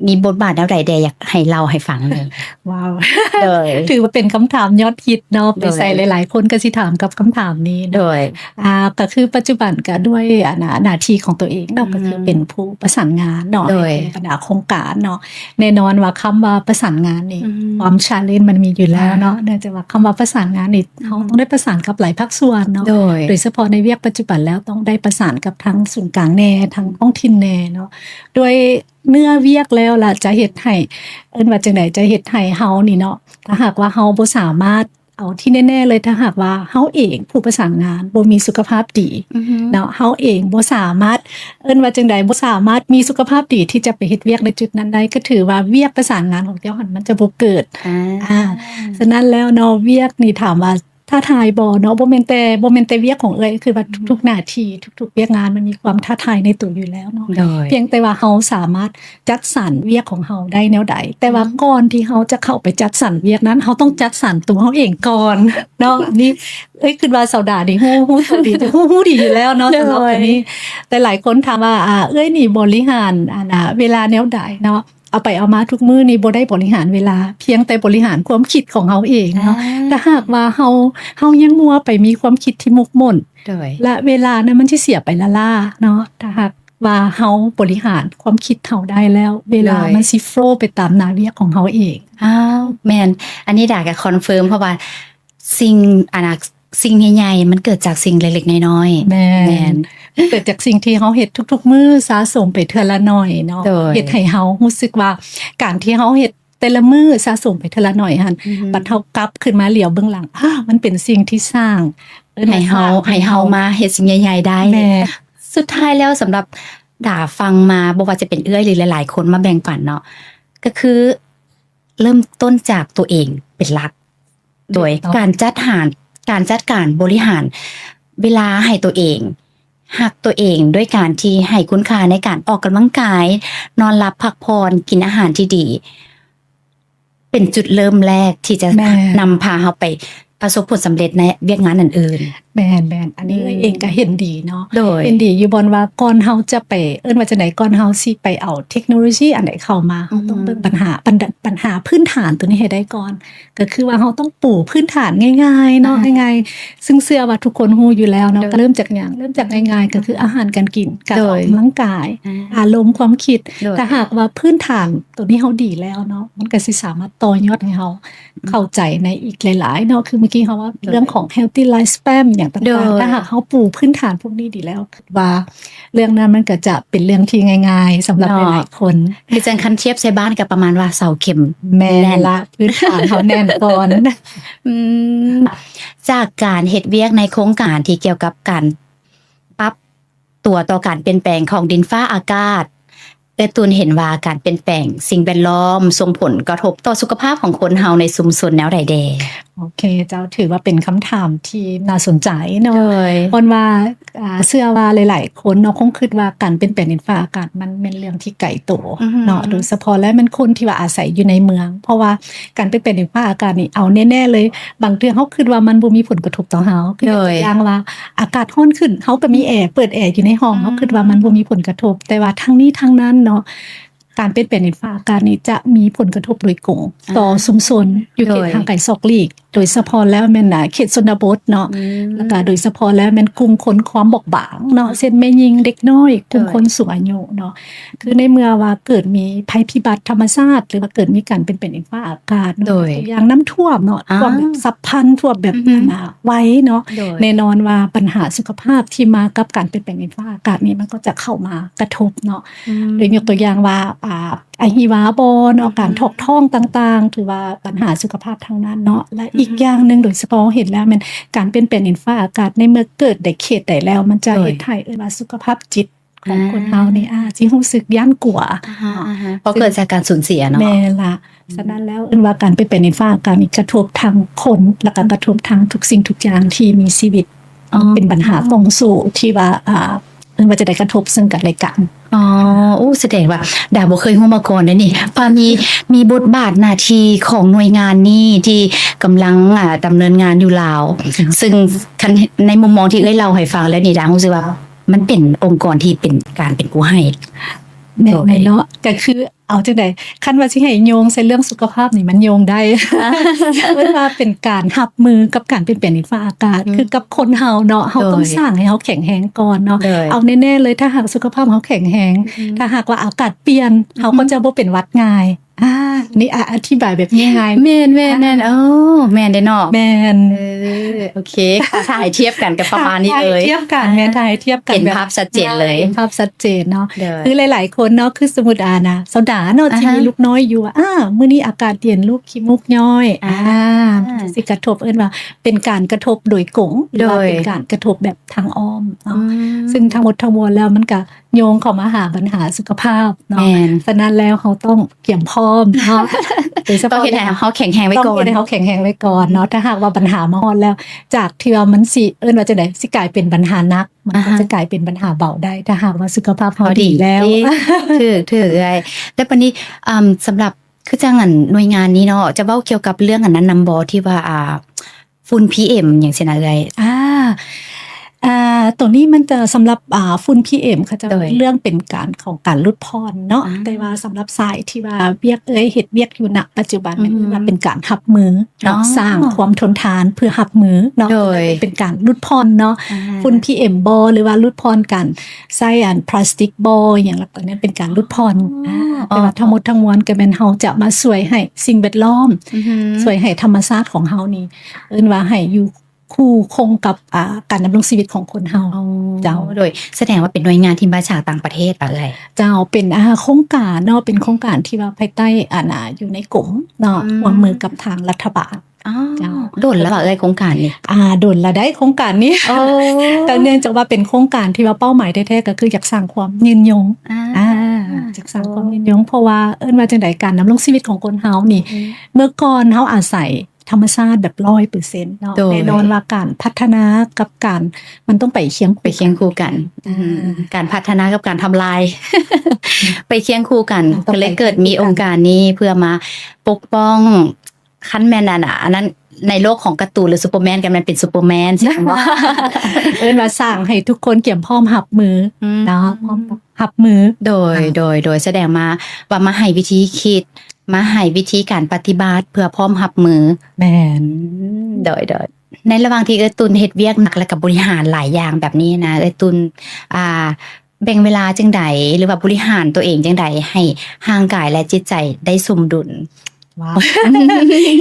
ມີບົດບາດແນວໃດແດ່ ຢາກໃຫ້ເລົ່າໃຫ້ຟັງແດ່? ວ້າວ ໂດຍ ຖືວ່າເປັນຄຳຖາມຍອດຮິດເນາະ ໂດຍ ໄປໃສຫຼາຍໆຄົນກໍຊິຖາມກັບຄຳຖາມນີ້ເນາະ. ໂດຍ ອ່າ ກໍຄືປັດຈຸບັນກໍດ້ວຍ ອ່າ ໜ້າ ໜ້າທີ່ຂອງຕົວເອງເນາະ ອືມ ກໍຄືເປັນຜູ້ປະສານງານເນາະ ໂດຍ ໃຫ້ແກ່ບັນດາໂຄງການເນາະ. ແນ່ນອນວ່າຄຳວ່າປະສານງານນີ້ ອືມ ຄວາມ challenge ມັນມີຢູ່ແລ້ວເນາະ ອ່າ ເນື່ອງຈາກວ່າຄຳວ່າປະສານງານນີ້ ອືມ ເຮົາຕ້ອງໄດ້ປະສານກັບຫຼາຍພາກສ່ວນເນາະ ໂດຍ ໂດຍສະເພາະໃນວຽກປັດຈຸບັນແລ້ວ ຕ້ອງໄດ້ປະສານກັບທາງສູນກາງແດ່ ທາງທ້ອງຖິ່ນແດ່ເນາະ ໂດຍ ເນື້ອວຽກແລ້ວລະຈະເຮັດໃຫ້ ເອີ້ນວ່າຈັ່ງໃດ ຈະເຮັດໃຫ້ເຮົານີ້ເນາະ ຖ້າຫາກວ່າເຮົາບໍ່ສາມາດ ເອົາທີ່ແນ່ໆເລີຍ ຖ້າຫາກວ່າເຮົາເອງຜູ້ປະສານງານບໍ່ມີສຸຂະພາບດີ ອືຮຶ ເນາະ ເຮົາເອງບໍ່ສາມາດ ເອີ້ນວ່າຈັ່ງໃດ ບໍ່ສາມາດມີສຸຂະພາບດີທີ່ຈະໄປເຮັດວຽກໃນຈຸດນັ້ນໄດ້ ກໍຖືວ່າວຽກປະສານງານຂອງເຈົ້າຫັ້ນມັນຈະບໍ່ເກີດ. ອ່າ ອ່າ ສະນັ້ນແລ້ວເນາະ ວຽກນີ້ຖາມວ່າ ທ້າທາຍບໍ່ເນາະ ບໍ່ແມ່ນແຕ່ ບໍ່ແມ່ນແຕ່ວຽກຂອງເອື້ອຍ ຄືວ່າ ອືມ ທຸກໆໜ້າທີ່ ທຸກໆວຽກງານ ມັນມີຄວາມທ້າທາຍໃນໂຕຢູ່ແລ້ວເນາະ ໂດຍ ພຽງແຕ່ວ່າເຮົາສາມາດຈັດສັນວຽກຂອງເຮົາໄດ້ແນວໃດ ແຕ່ວ່າ ອືມ ກ່ອນທີ່ເຮົາຈະເຂົ້າໄປຈັດສັນວຽກນັ້ນ ເຮົາຕ້ອງຈັດສັນຕົວເຮົາເອງກ່ອນເນາະ. ອັນນີ້ເອື້ອຍຄິດວ່າສາວດານີ້ຮູ້ ຮູ້ຕົວດີ ຮູ້ ຮູ້ດີຢູ່ແລ້ວເນາະ ໂດຍ ສຳລັບອັນນີ້ ຫຼາຍໆຄົນຖາມວ່າ ອ່າ ເອື້ອຍນີ້ບໍລິຫານ ອັນ ອ່າ ເວລາແນວໃດເນາະ ເອົາໄປເອົາມາທຸກມື້ນີ້ບໍ່ໄດ້ບໍລິຫານເວລາ ພຽງແຕ່ບໍລິຫານຄວາມຄິດຂອງເຮົາເອງເນາະ ອ່າ ຖ້າຫາກວ່າເຮົາ ເຮົາຍັງມົວໄປມີຄວາມຄິດທີ່ໝົກໝົນ ໂດຍ ແລະເວລານັ້ນມັນຊິເສຍໄປລ້າໆເນາະ. ຖ້າຫາກວ່າເຮົາບໍລິຫານຄວາມຄິດເຮົາໄດ້ແລ້ວ ເວລາ ໂດຍ ມັນຊິໂຟລໄປຕາມໜ້າວຽກຂອງເຮົາເອງ. ອ້າວ ແມ່ນ ອັນນີ້ດາກໍຄອນເຟີມ ເພາະວ່າສິ່ງ ອັນນ່າ ສິ່ງໃຫຍ່ໆ ມັນເກີດຈາກສິ່ງເລັກໆນ້ອຍໆ. ແມ່ນ ແມ່ນ ເກີດຈາກສິ່ງທີ່ເຮົາເຮັດທຸກໆມື້ ສະສົມໄປເທື່ອລະໜ້ອຍເນາະ ໂດຍ ເຮັດໃຫ້ເຮົາຮູ້ສຶກວ່າ ການທີ່ເຮົາເຮັດແຕ່ລະມື້ສະສົມໄປເທື່ອລະໜ້ອຍຫັ້ນ ອືຮຶ ບັດເຮົາກັບຄືນມາຫຼຽວເບື້ອງຫຼັງ ອ້າ ມັນເປັນສິ່ງທີ່ສ້າງ ເອີ້ນວ່າ ໃຫ້ເຮົາ ສ້າງ ໃຫ້ເຮົາ ໃຫ້ເຮົາມາເຮັດສິ່ງໃຫຍ່ໆໄດ້. ແມ່ນ ສຸດທ້າຍແລ້ວ ສຳລັບດາຟັງມາ ບໍ່ວ່າຈະເປັນເອື້ອຍ ຫຼື ຫຼາຍໆຄົນມາແບ່ງປັນເນາະ ກໍຄື ເລີ່ມຕົ້ນຈາກຕົວເອງເປັນຫຼັກ ໂດຍ ຖືກຕ້ອງ ການຈັດຫາ ການຈັດການບໍລິຫານເວລາໃຫ້ຕົວເອງ, ຮັກຕົວເອງດ້ວຍການທີ່ໃຫ້ຄຸນຄ່າໃນການອອກກຳລັງກາຍ, ນອນຫຼັບພັກຜ່ອນ, ກິນອາຫານທີ່ດີ ເປັນຈຸດເລີ່ມແລກທີ່ຈະ ແມ່ນ ນຳພາເຮົາໄປ ປະສົບຜົນສຳເລັດໃນວຽກງານອື່ນໆ. ແມ່ນໆ ອັນນີ້ ອືມ ເອື້ອຍເອງກໍເຫັນດີເນາະ ໂດຍ ເຫັນດີຢູ່ບ່ອນວ່າ ກ່ອນເຮົາຈະໄປ ເອີ້ນວ່າຈັ່ງໃດ ກ່ອນເຮົາຊິໄປເອົາເທັກໂນໂລຊີອັນໃດເຂົ້າມາ ອືມ ເຮົາຕ້ອງເບິ່ງບັນຫາ ບັນ ບັນຫາພື້ນຖານຕົວນີ້ໃຫ້ໄດ້ກ່ອນ ກໍຄືວ່າເຮົາຕ້ອງປູພື້ນຖານງ່າຍໆເນາະ ອ່າ ງ່າຍໆ ຊຶ່ງເຊື່ອວ່າທຸກຄົນຮູ້ຢູ່ແລ້ວເນາະ ໂດຍ ກໍເລີ່ມຈາກຫຍັງ ເລີ່ມຈາກງ່າຍໆ ກໍຄືອາຫານການກິນ ການ ໂດຍ ອອກກຳລັງກາຍ ອ່າ ອາລົມ ຄວາມຄິດ ໂດຍ ຖ້າຫາກວ່າພື້ນຖານຕົວນີ້ເຮົາດີແລ້ວເນາະ ມັນກໍຊິສາມາດຕໍ່ຍອດໃຫ້ເຮົາ ເຂົ້າໃຈໃນອີກຫຼາຍໆເນາະ ຄືເມື່ອກີ້ເຮົາເວົ້າ ໂດຍ ເລື່ອງຂອງ healthy lifespan ຫຍັງຕ່າງໆ ໂດຍ ຖ້າຫາກເຮົາປູພື້ນຖານພວກນີ້ດີແລ້ວ ຄິດວ່າເລື່ອງນັ້ນມັນກໍຈະເປັນເລື່ອງທີ່ງ່າຍໆ ສຳລັບ ເນາະ ຫຼາຍໆຄົນ ຄືຈັ່ງຄັນທຽບໃສ່ບ້ານກໍປະມານວ່າເສົາເຂັມ ແມ່ນ ແໜ້ນລະ ພື້ນຖານເຮົາແໜ້ນກ່ອນ. ອືມ ຈາກການເຮັດວຽກໃນໂຄງການທີ່ກ່ຽວກັບການປັບ ຕົວຕໍ່ການປ່ຽນແປງຂອງດິນຟ້າອາກາດ ເອື້ອຍຕູນເຫັນວ່າການປ່ຽນແປງສິ່ງແວດລ້ອມສົ່ງຜົນກະທົບຕໍ່ສຸຂະພາບຂອງຄົນເຮົາໃນຊຸມຊົນແນວໃດແດ່? ໂອເຄ ເຈົ້າ ຖືວ່າເປັນຄຳຖາມທີ່ໜ້າສົນໃຈເນາະ ໂດຍ ເພາະວ່າ ອ່າ ເຊື່ອວ່າຫຼາຍໆຄົນເນາະ ຄົງຄິດວ່າການປ່ຽນແປງດິນຟ້າອາກາດມັນແມ່ນເລື່ອງທີ່ໄກໂຕ ອືຮຶ ເນາະ ໂດຍສະເພາະແລ້ວແມ່ນຄົນທີ່ວ່າອາໄສຢູ່ໃນເມືອງ ເພາະວ່າການປ່ຽນແປງດິນຟ້າອາກາດນີ້ ເອົາແນ່ໆເລີຍ ບາງເທື່ອເຮົາຄິດວ່າມັນບໍ່ມີຜົນກະທົບຕໍ່ເຮົາ ຄື ໂດຍ ຕົວຢ່າງວ່າ ອາກາດຮ້ອນຂຶ້ນ ເຮົາກໍມີແອ ເປີດແອຢູ່ໃນຫ້ອງ ອືມ ເຮົາຄິດວ່າມັນບໍ່ມີຜົນກະທົບ ແຕ່ວ່າທັງນີ້ທັງນັ້ນເນາະ ການປ່ຽນແປງດິນຟ້າອາກາດນີ້ຈະມີຜົນກະທົບໂດຍກົງ ອ່າ ຕໍ່ຊຸມຊົນຢູ່ເຂດ ໂດຍ ຫ່າງໄກສອກຫຼີກ ໂດຍສະເພາະແລ້ວແມ່ນ ອ່າ ເຂດຊົນນະບົດເນາະ ອືມ ແລ້ວກໍໂດຍສະເພາະແລ້ວແມ່ນກຸ່ມຄົນຄວາມບອບບາງເນາະ ເຊັ່ນແມ່ຍິງ ເດັກນ້ອຍ ໂດຍ ກຸ່ມຄົນສູງອາຍຸເນາະ ຄືໃນເມື່ອວ່າເກີດມີໄພພິບັດທຳມະຊາດ ຫຼືວ່າເກີດມີການປ່ຽນແປງດິນຟ້າອາກາດເນາະ ໂດຍ ຕົວຢ່າງນ້ຳຖ້ວມເນາະ ອ່າ ຖ້ວມແບບສັບພັນ ຖ້ວມແບບ ອືຮຶ ອັນນ່າ ໄວເນາະ ໂດຍ ແນ່ນອນວ່າບັນຫາສຸຂະພາບທີ່ມາກັບການປ່ຽນແປງດິນຟ້າອາກາດນີ້ ມັນກໍຈະເຂົ້າມາກະທົບເນາະ ອືມ ໂດຍຍົກຕົວຢ່າງວ່າ ອ່າ ອະຫິວາບໍ່ເນາະ ອືຮຶ ການຖອກທ້ອງຕ່າງໆ ຖືວ່າບັນຫາສຸຂະພາບທັງນັ້ນເນາະ ແລະ ອືຮຶ ອີກຢ່າງໜຶ່ງ ໂດຍສະເພາະເຮົາເຫັນແລ້ວແມ່ນການປ່ຽນແປງດິນຟ້າອາກາດ ໃນເມື່ອເກີດໃນເຂດໃດແລ້ວ ມັນຈະ ໂດຍ ເຮັດໃຫ້ ເອີ້ນວ່າ ສຸຂະພາບຈິດ ຂອງ ອ່າ ຄົນເຮົານີ້ ອາດຊິຮູ້ສຶກຢ້ານກົວ ອາຮະ ເນາະ ອາຮະ ເພາະເກີດຈາກການສູນເສຍເນາະ ແມ່ນລະ ອືມ ສະນັ້ນແລ້ວເອີ້ນວ່າການປ່ຽນແປງດິນຟ້າອາກາດນີ້ກະທົບທັງຄົນ ແລ້ວກໍກະທົບທັງທຸກສິ່ງທຸກຢ່າງທີ່ມີຊີວິດ ອໍ ເປັນບັນຫາຕ່ອງໂສ້ທີ່ວ່າ ອ່າ ເອີ້ນວ່າຈະໄດ້ກະທົບເຊິ່ງກັນແລະກັນ. ອໍ ໂອ້ ສະແດງວ່າດາບໍ່ເຄີຍຮູ້ມາກ່ອນເດ້ນີ້ ວ່າມີ ມີບົດບາດໜ້າທີ່ຂອງໜ່ວຍງານນີ້ທີ່ກຳລັງ ອ່າ ດຳເນີນງານຢູ່ລາວ. ອືມ ເຊິ່ງຄັນ ໃນມຸມມອງທີ່ເອື້ອຍເລົ່າໃຫ້ຟັງແລ້ວນີ້ ດາຮູ້ສຶກວ່າມັນເປັນອົງກອນທີ່ເປັນການເປັນຜູ້ໃຫ້. ແມ່ນເນາະ ກະຄື ເອົາຈັ່ງໃດ ຄັນວ່າຊິໃຫ້ໂຍງໃສ່ເລື່ອງສຸຂະພາບນີ້ ມັນໂຍງໄດ້ ເອີ້ນວ່າເປັນການຮັບມືກັບການປ່ຽນແປງດິນຟ້າອາກາດ ອືມ ຄືກັບຄົນເຮົາເນາະ ເຮົາຕ້ອງ ໂດຍ ສ້າງໃຫ້ເຮົາແຂງແຮງກ່ອນເນາະ. ໂດຍ ເອົາແນ່ໆເລີຍ ຖ້າຫາກສຸຂະພາບເຮົາແຂງແຮງ ອືມ ຖ້າຫາກວ່າອາກາດປ່ຽນ ອືມ ເຮົາກໍຈະບໍ່ເປັນຫວັດງ່າຍ. ອ່າ ນີ້ ອາ ອະທິບາຍແບບງ່າຍໆ. ແມ່ນໆໆ ໂອ້ ແມ່ນເດ້ເນາະ. ແມ່ນ ເອີ ໂອເຄ ຖ້າໃຫ້ທຽບກັນກໍປະມານນີ້ເລີຍ. ຖ້າໃຫ້ທຽບກັນ ອ່າ ແມ່ນ ຖ້າໃຫ້ທຽບກັນ ເຫັນ ແບບ ພາບຊັດເຈນເລີຍ ເຫັນພາບຊັດເຈນເນາະ. ໂດຍ ຄືຫຼາຍໆຄົນເນາະ ຄືສົມມຸດ ອາ ນະ ສາວດາເນາະ ອ່າຮະ ທີ່ມີລູກນ້ອຍຢູ່ ອາ ມື້ນີ້ອາກາດເຢັນ ລູກຂີ້ມູກຍ້ອຍ ອ່າ ອ່າ ມັນຊິກະທົບ ເອີ້ນວ່າເປັນການກະທົບໂດຍກົງ ຫຼືວ່າ ໂດຍ ເປັນການກະທົບແບບທາງອ້ອມເນາະ. ອືມ ຊຶ່ງທັງໝົດທັງມວນແລ້ວ ມັນກະໂຍງເຂົ້າມາຫາບັນຫາສຸຂະພາບເນາະ. ແມ່ນ ສະນັ້ນແລ້ວ ເຮົາຕ້ອງກຽມພ້ອມເນາະ ໂດຍສະເພາະ ຕ້ອງເຮັດໃຫ້ເຮົາແຂງແຮງໄວ້ກ່ອນ ຕ້ອງເຮັດໃຫ້ເຮົາແຂງແຮງໄວ້ກ່ອນເນາະ. ອືມ ຖ້າຫາກວ່າບັນຫາມາຮອດແລ້ວ ຈາກທີ່ວ່າມັນຊິ ເອີ້ນວ່າຈັ່ງໃດ ຊິກາຍເປັນບັນຫາໜັກ ມັນກໍ ອ່າຮະ ຈະກາຍເປັນບັນຫາເບົາໄດ້ ຖ້າຫາກວ່າສຸຂະພາບເຮົາດີແລ້ວ. ຖືກ ຖືກເອື້ອຍ. ແລ້ວບັດນີ້ ອ່າ ສຳລັບ ຄືຈັ່ງອັນໜ່ວຍງານນີ້ເນາະ ຈະເວົ້າກ່ຽວກັບເລື່ອງອັນນັ້ນນຳບໍ່ ທີ່ວ່າ ອ່າ ຝຸ່ນ ພີເອັມ ຫຍັງຊີ້ນະເອື້ອຍ? ອ່າ ອ່າ ໂຕນີ້ມັນຈະສຳລັບ ອ່າ ຝຸ່ນ ພີເອັມ ເຂົາເຈົ້າ ໂດຍ ເລື່ອງເປັນການຂອງການຫຼຸດຜ່ອນເນາະ. ອ່າ ແຕ່ວ່າສຳລັບສາຍທີ່ວ່າວຽກເອື້ອຍເຮັດວຽກຢູ່ນະປັດຈຸບັນ ອືມ ແມ່ນເອີ້ນວ່າເປັນການຮັບມືເນາະ ອໍ ສ້າງຄວາມທົນທານເພື່ອຮັບມືເນາະ. ໂດຍ ເປັນການຫຼຸດຜ່ອນເນາະ ອ່າ ຝຸ່ນ ພີເອັມ ບໍ ຫຼືວ່າຫຼຸດຜ່ອນການໃຊ້ອັນພລາສຕິກບໍ ອີ່ຫຍັງ ແລ້ວກໍນັ້ນເປັນການຫຼຸດຜ່ອນ. ອໍ ອ່າ ແຕ່ວ່າ ອໍ ທັງໝົດທັງມວນກໍແມ່ນເຮົາຈະມາຊ່ວຍໃຫ້ສິ່ງແວດລ້ອມ ອືຮຶ ຊ່ວຍໃຫ້ທຳມະຊາດຂອງເຮົານີ້ ເອີ້ນວ່າໃຫ້ຢູ່ ຄູ່ຄົງກັບ ອ່າ ການດຳລົງຊີວິດຂອງຄົນເຮົາ. ອໍ ເຈົ້າ ໂດຍ ສະແດງວ່າເປັນໜ່ວຍງານທີ່ມາຈາກຕ່າງປະເທດປະເອື້ອຍ? ເຈົ້າ ເປັນ ອ່າ ໂຄງການເນາະ ເປັນໂຄງການທີ່ວ່າພາຍໃຕ້ ອັນ ອ່າ ຢູ່ໃນກົມເນາະ ອືມ ຮ່ວມມືກັບທາງລັດຖະບານ. ອໍ ເຈົ້າ ດົນແລ້ວບໍ່ເອື້ອຍໂຄງການນີ້? ອ່າ ດົນລະໄດ໋ໂຄງການນີ້. ໂອ້ ແຕ່ເນື່ອງຈາກວ່າເປັນໂຄງການທີ່ວ່າເປົ້າໝາຍແທ້ໆ ກໍຄືຢາກສ້າງຄວາມຍືນຍົງ. ອ່າ ອ່າ ຢາກສ້າງຄວາມຍືນຍົງ ເພາະວ່າເອີ້ນວ່າຈັ່ງໃດ ການດຳລົງຊີວິດຂອງຄົນເຮົານີ້ ອືມ ເມື່ອກ່ອນເຮົາອາໄສ ທຳມະຊາດແບບຮ້ອຍເປີເຊັນເນາະ. ໂດຍ ແນ່ນອນວ່າການພັດທະນາກັບການ ມັນຕ້ອງໄປຄຽງ ໄປຄຽງຄູ່ກັນ. ອືມ ອ່າ ການພັດທະນາກັບການທຳລາຍ ໄປຄຽງຄູ່ກັນ ມັນຕ້ອງໄປຄຽງຄູ່ກັນ. ກໍເລີຍເກີດມີອົງການນີ້ເພື່ອມາປົກປ້ອງ ຄັນແມ່ນອັນ ອັນນັ້ນ ໃນໂລກຂອງກາຕູນ ຫຼື Superman ກໍແມ່ນເປັນ Superman ຊີ້ແມ່ນບໍ່? ເອີ້ນວ່າສ້າງໃຫ້ທຸກຄົນກຽມພ້ອມຮັບມື ອືມ ເນາະ ພ້ອມຮັບມື. ໂດຍ ອ່າ ໂດຍ ໂດຍ ສະແດງມາວ່າມາໃຫ້ວິທີຄິດ ມາໃຫ້ວິທີການປະຕິບັດເພື່ອພ້ອມຮັບມື. ແມ່ນ ອືມ ໂດຍ ໂດຍ ໃນລະຫວ່າງທີ່ເອື້ອຍຕຸນເຮັດວຽກໜັກ ແລ້ວກໍບໍລິຫານຫຼາຍຢ່າງແບບນີ້ນະ ເອື້ອຍຕຸນ ອ່າ ແບ່ງເວລາຈັ່ງໃດ ຫຼືວ່າບໍລິຫານຕົວເອງຈັ່ງໃດ ໃຫ້ຮ່າງກາຍ ແລະ ຈິດໃຈໄດ້ສົມດຸນ? ວ້າວ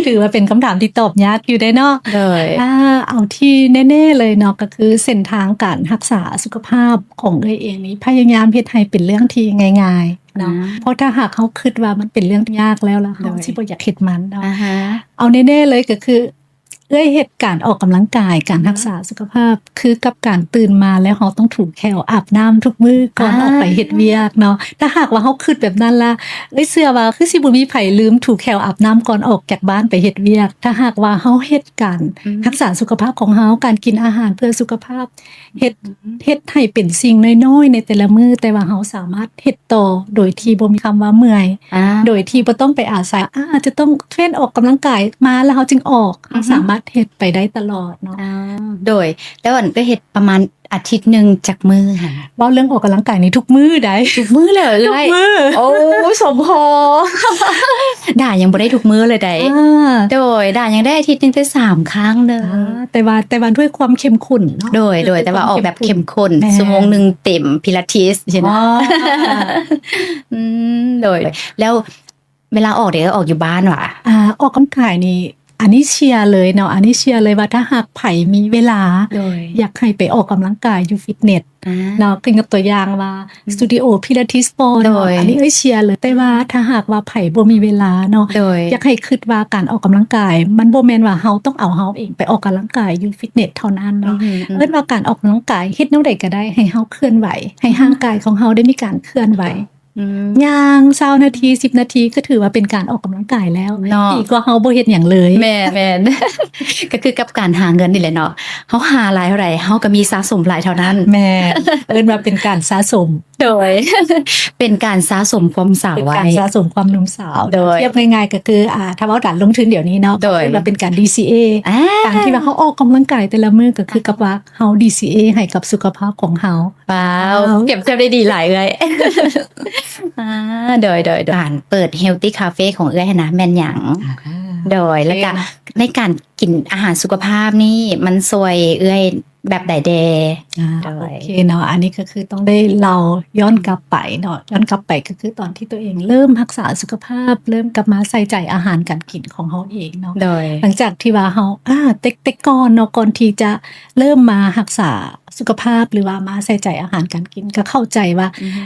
ຖືວ່າເປັນຄຳຖາມທີ່ຕອບຍາກຢູ່ເດ້ເນາະ. ໂດຍ ອ່າ ເອົາທີ່ແນ່ໆເລີຍເນາະ ກໍຄືເສັ້ນທາງການຮັກສາສຸຂະພາບຂອງເອື້ອຍເອງນີ້ ພະຍາຍາມເຮັດໃຫ້ເປັນເລື່ອງທີ່ງ່າຍໆເນາະ ອ່າ ເພາະຖ້າຫາກເຮົາຄິດວ່າມັນເປັນເລື່ອງຍາກແລ້ວ ແລ້ວເຮົາ ໂດຍ ຊິບໍ່ຢາກເຮັດມັນເນາະ. ອ່າຮະ ເອົາແນ່ໆເລີຍກໍຄື ເອື້ອຍເຮັດການອອກກຳລັງກາຍ ການຮັກສາສຸຂະພາບ ຄືກັບການຕື່ນມາແລ້ວເຮົາຕ້ອງຖູແຂ້ວອາບນ້ຳທຸກມື້ກ່ອນ ອ່າ ອອກໄປເຮັດວຽກເນາະ. ຖ້າຫາກວ່າເຮົາຄິດແບບນັ້ນລະ ເອື້ອຍເຊື່ອວ່າຄືຊິບໍ່ມີໃຜລືມຖູແຂ້ວອາບນ້ຳກ່ອນອກຈາກບ້ານໄປເຮັດວຽກ. ຖ້າຫາກວ່າເຮົາເຮັດການ ອືມ ຮັກສາສຸຂະພາບຂອງເຮົາ ການກິນອາຫານເພື່ອສຸຂະພາບ ເຮັດ ເຮັດໃຫ້ເປັນສິ່ງນ້ອຍໆໃນແຕ່ລະມື້ ແຕ່ວ່າເຮົາສາມາດເຮັດຕໍ່ໂດຍທີ່ບໍ່ມີຄຳວ່າເມື່ອຍ ອ່າ ໂດຍທີ່ບໍ່ຕ້ອງໄປອາໄສ ອ່າ ອາດຈະຕ້ອງເທຣນອອກກຳລັງກາຍມາແລ້ວເຮົາຈຶ່ງອອກ ອືຮຶ ເຮົາສາມາດເຮັດໄປໄດ້ຕະຫຼອດເນາະ. ອ່າ ໂດຍ ແລ້ວອັນເອື້ອຍເຮັດປະມານອາທິດໜຶ່ງຈັກມື້ຫະ? ເວົ້າເລື່ອງອອກກຳລັງກາຍນີ້ທຸກມື້ໃດ໋. ທຸກມື້ເລີຍເອື້ອຍ? ທຸກມື້. ໂອ້ຍ ສົມພໍ ດາຍັງບໍ່ໄດ້ທຸກມື້ເລີຍໃດ໋. ອ່າ ໂດຍ ດາຍັງໄດ້ອາທິດໜຶ່ງແຕ່ສາມຄັ້ງເດີ. ອ່າ ແຕ່ວ່າ ແຕ່ວ່າດ້ວຍຄວາມເຂັ້ມຂຸ້ນເນາະ. ໂດຍ ໂດຍ ແຕ່ວ່າອອກແບບເຂັ້ມຂຸ້ນ ແມ່ນ ຊົ່ວໂມງໜຶ່ງເຕັມ ພິລາທິສຊີ້ນະ. ອໍ ອືມ ໂດຍ ແລ້ວເວລາອອກເດ ອອກຢູ່ບ້ານຫວາ? ອ່າ ອອກກຳລັງກາຍນີ້ ອັນນີ້ເຊຍເລີຍເນາະ ອັນນີ້ເຊຍເລີຍວ່າ ຖ້າຫາກໃຜມີເວລາ ໂດຍ ຢາກໃຫ້ໄປອອກກຳລັງກາຍຢູ່ຟິດເນັດ ອ່າ ເນາະ ຄືຍົກຕົວຢ່າງວ່າ ອືມ ສະຕູດິໂອພິລາທິສບໍເນາະ ໂດຍ ອັນນີ້ເອື້ອຍເຊຍເລີຍ. ແຕ່ວ່າຖ້າຫາກວ່າໃຜບໍ່ມີເວລາເນາະ ໂດຍ ຢາກໃຫ້ຄິດວ່າການອອກກຳລັງກາຍ ມັນບໍ່ແມ່ນວ່າເຮົາຕ້ອງເອົາເຮົາເອງໄປອອກກຳລັງກາຍຢູ່ຟິດເນັດເທົ່ານັ້ນເນາະ. ອືມ ເອີ້ນວ່າການອອກກຳລັງກາຍ ເຮັດແນວໃດກໍໄດ້ໃຫ້ເຮົາເຄື່ອນໄຫວ ໃຫ້ ອືມ ຮ່າງກາຍຂອງເຮົາໄດ້ມີການເຄື່ອນໄຫວ ອືມ ຍ່າງຊາວນາທີ ສິບນາທີ ກໍຖືວ່າເປັນການອອກກຳລັງກາຍແລ້ວ ເນາະ ດີກວ່າເຮົາບໍ່ເຮັດຫຍັງເລີຍ. ແມ່ນໆ ກໍຄືກັບການຫາເງິນນີ້ແຫຼະເນາະ ເຮົາຫາຫຼາຍເທົ່າໃດ ເຮົາກໍມີສະສົມຫຼາຍເທົ່ານັ້ນ. ແມ່ນ ເອີ້ນວ່າເປັນການສະສົມ. ໂດຍ ເປັນການສະສົມຄວາມສາວໄວ້ ເປັນການສະສົມຄວາມໜຸ່ມສາວ. ໂດຍ ທຽບງ່າຍໆ ກໍຄື ອ່າ ຖ້າເວົ້າການລົງທຶນດຽວນີ້ເນາະ ໂດຍ ກໍເອີ້ນວ່າເປັນການ ດີຊີເອ ອ່າ ການທີ່ວ່າເຮົາອອກກຳລັງກາຍແຕ່ລະມື້ ກໍຄືກັບວ່າເຮົາ ດີຊີເອ ໃຫ້ກັບສຸຂະພາບຂອງເຮົາ. ວ້າວ ເກັບ ເກັບໄດ້ດີຫຼາຍເອື້ອຍ. ອ່າ ໂດຍ ໂດຍ ໂດຍ ການເປີດ Healthy Cafe ຂອງເອື້ອຍຫັ້ນນະ ແມ່ນຫຍັງ? ອ່າ ໂດຍ ແລ້ວກະ ໂອເຄ ໃນການກິນອາຫານສຸຂະພາບນີ້ ມັນຊ່ວຍເອື້ອຍແບບໃດແດ່? ອ່າ ໂດຍ ໂອເຄເນາະ ອັນນີ້ກໍຄືຕ້ອງໄດ້ເລົ່າຍ້ອນກັບໄປເນາະ ຍ້ອນກັບໄປກໍຄືຕອນທີ່ຕົວເອງເລີ່ມຮັກສາສຸຂະພາບ ເລີ່ມກັບມາໃສ່ໃຈອາຫານການກິນຂອງເຮົາເອງເນາະ. ໂດຍ ຫຼັງຈາກທີ່ວ່າເຮົາ ອ່າ ແຕ່ ແຕ່ກ່ອນເນາະ ກ່ອນທີ່ຈະເລີ່ມມາຮັກສາສຸຂະພາບ ຫຼືວ່າມາໃສ່ໃຈອາຫານການກິນ ກໍເຂົ້າໃຈວ່າ ອືຮຶ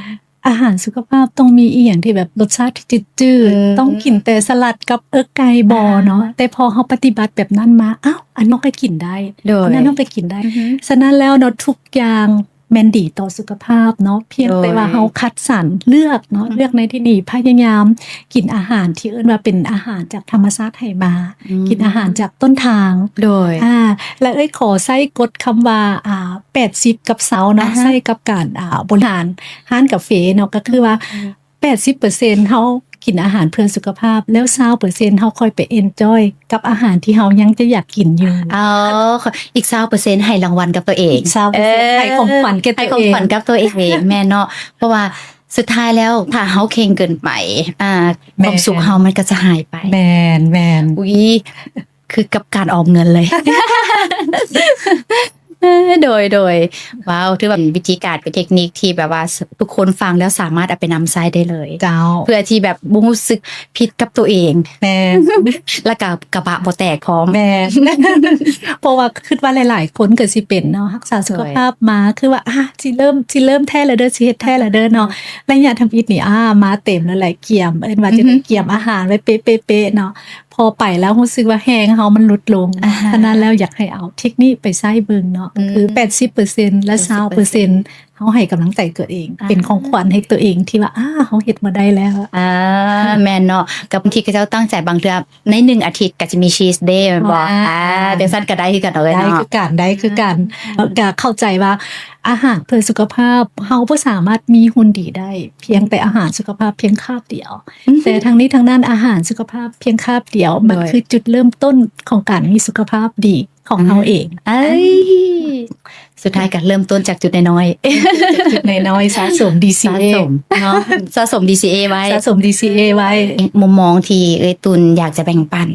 ອາຫານສຸຂະພາບຕ້ອງມີອີ່ຫຍັງທີ່ແບບລົດຊາດທີ່ຈືດໆ ອືມ ຕ້ອງກິນແຕ່ສະຫຼັດກັບເອິກໄກ່ບໍເນາະ. ອ່າຮະ ແຕ່ພໍເຮົາປະຕິບັດແບບນັ້ນມາ ອ້າວ ອັນນັ້ນກໍກິນໄດ້ ໂດຍ ອັນນັ້ນກໍກິນໄດ້. ອືຮຶ ສະນັ້ນແລ້ວເນາະ ທຸກຢ່າງແມ່ນດີຕໍ່ສຸຂະພາບເນາະ ພຽງແຕ່ວ່າ ໂດຍ ເຮົາຄັດສັນເລືອກເນາະ ອືຮຶ ເລືອກໃນທີ່ນີ້ ພະຍາຍາມກິນອາຫານທີ່ເອີ້ນວ່າເປັນອາຫານຈາກທຳມະຊາດໃຫ້ມາ ອືມ ກິນອາຫານຈາກຕົ້ນທາງ. ໂດຍ ອ່າ ແລະເອື້ອຍຂໍໃຊ້ກົດຄຳວ່າ ອ່າ ແປດສິບກັບຊາວເນາະ ອ່າຮະ ໃຊ້ກັບການ ອ່າ ບໍລິຫານຮ້ານກາເຟເນາະ ກໍຄືວ່າ ອືມ ແປດສິບເປີເຊັນເຮົາກິນອາຫານເພື່ອສຸຂະພາບ ແລ້ວຊາວເປີເຊັນເຮົາຄ່ອຍໄປ enjoy ກັບອາຫານທີ່ເຮົາຍັງຈະຢາກກິນຢູ່. ອໍ ອີກຊາວເປີເຊັນໃຫ້ລາງວັນກັບຕົວເອງ ຊາວເປີເຊັນ ເອີ ໃຫ້ຂອງຂວັນແກ່ຕົວເອງ ໃຫ້ຂອງຂວັນກັບຕົວເອງ ແມ່ນເນາະ ເພາະວ່າສຸດທ້າຍແລ້ວ ຖ້າເຮົາເຄັ່ງເກີນໄປ ອ່າ ແມ່ນ ຄວາມສຸກເຮົາມັນກໍຈະຫາຍໄປ. ແມ່ນໆ ອຸຍ ຄືກັບການອອມເງິນເລີຍ. ເອີ ໂດຍ ໂດຍ ວ້າວ ຖືວ່າເປັນວິທີການ ເປັນເທັກນິກທີ່ແບບວ່າ ສ- ທຸກຄົນຟັງແລ້ວສາມາດເອົາໄປນຳໃຊ້ໄດ້ເລີຍ. ເຈົ້າ ເພື່ອທີ່ແບບບໍ່ຮູ້ສຶກຜິດກັບຕົວເອງ. ແມ່ນ ແລ້ວກໍກະບະບໍ່ແຕກພ້ອມ. ແມ່ນ ເພາະວ່າຄິດວ່າຫຼາຍໆຄົນກໍຊິເປັນເນາະ ຮັກສາສຸຂະພາບມາ ໂດຍ ຄືວ່າ ອ່າ ຊິເລີ່ມ ຊິເລີ່ມແທ້ແລ້ວເດີ ຊິເຮັດແທ້ແລ້ວເດີເນາະ. ອືຮຶ ໄລຍະທຳອິດນີ້ ອ່າ ມາເຕັມແລ້ວແຫຼະ ກຽມ ເອີ້ນວ່າ ອືຮຶ ຈະໄດ້ກຽມອາຫານໄວ້ເປະໆໆເນາະ. ພໍໄປແລ້ວຮູ້ສຶກວ່າແຮງເຮົາມັນຫຼຸດລົງ. ອ່າຮະ ສະນັ້ນແລ້ວຢາກໃຫ້ເອົາເທັກນິກໄປໃຊ້ເບິ່ງເນາະ ອືມ ກໍຄືແປດສິບເປີເຊັນ ແລະ ຊາວເປີເຊັນ ຊາວເປີເຊັນ ເຮົາໃຫ້ກຳລັງໃຈຕົວເອງ ອ່າ ເປັນຂອງຂວັນໃຫ້ຕົວເອງທີ່ວ່າ ອ່າ ເຮົາເຮັດມາໄດ້ແລ້ວ. ອ່າ ແມ່ນເນາະ ກັບບາງທີເຂົາເຈົ້າຕັ້ງໃຈ ບາງເທື່ອໃນໜຶ່ງອາທິດກໍຈະມີ cheat day ແມ່ນບໍ່? ອ່າ ອ່າ ຈັ່ງຊັ້ນກໍໄດ້ຄືກັນເນາະ ໄດ້ຄືກັນ ໄດ້ຄືກັນ. ອືມ ແລ້ວກໍເຂົ້າໃຈວ່າອາຫານເພື່ອສຸຂະພາບ ເຮົາບໍ່ສາມາດມີຫຸ່ນດີໄດ້ ພຽງແຕ່ອາຫານສຸຂະພາບພຽງຄາບດຽວ. ອືຮຶ ແຕ່ທັງນີ້ທັງນັ້ນ ອາຫານສຸຂະພາບພຽງຄາບດຽວ ໂດຍ ມັນຄືຈຸດເລີ່ມຕົ້ນຂອງການມີສຸຂະພາບດີຂອງເຮົາເອງ. ອ່າ ເອີຍ ສຸດທ້າຍກໍເລີ່ມຕົ້ນຈາກຈຸດນ້ອຍໆ ເລີ່ມຕົ້ນຈາກຈຸດນ້ອຍໆ ສະສົມ ດີຊີເອ ສະສົມເນາະ ສະສົມ ດີຊີເອ ໄວ້ ສະສົມ ດີຊີເອ ໄວ້. ມຸມມອງທີ່ເອື້ອຍຕຸນຢາກຈະແບ່ງປັນ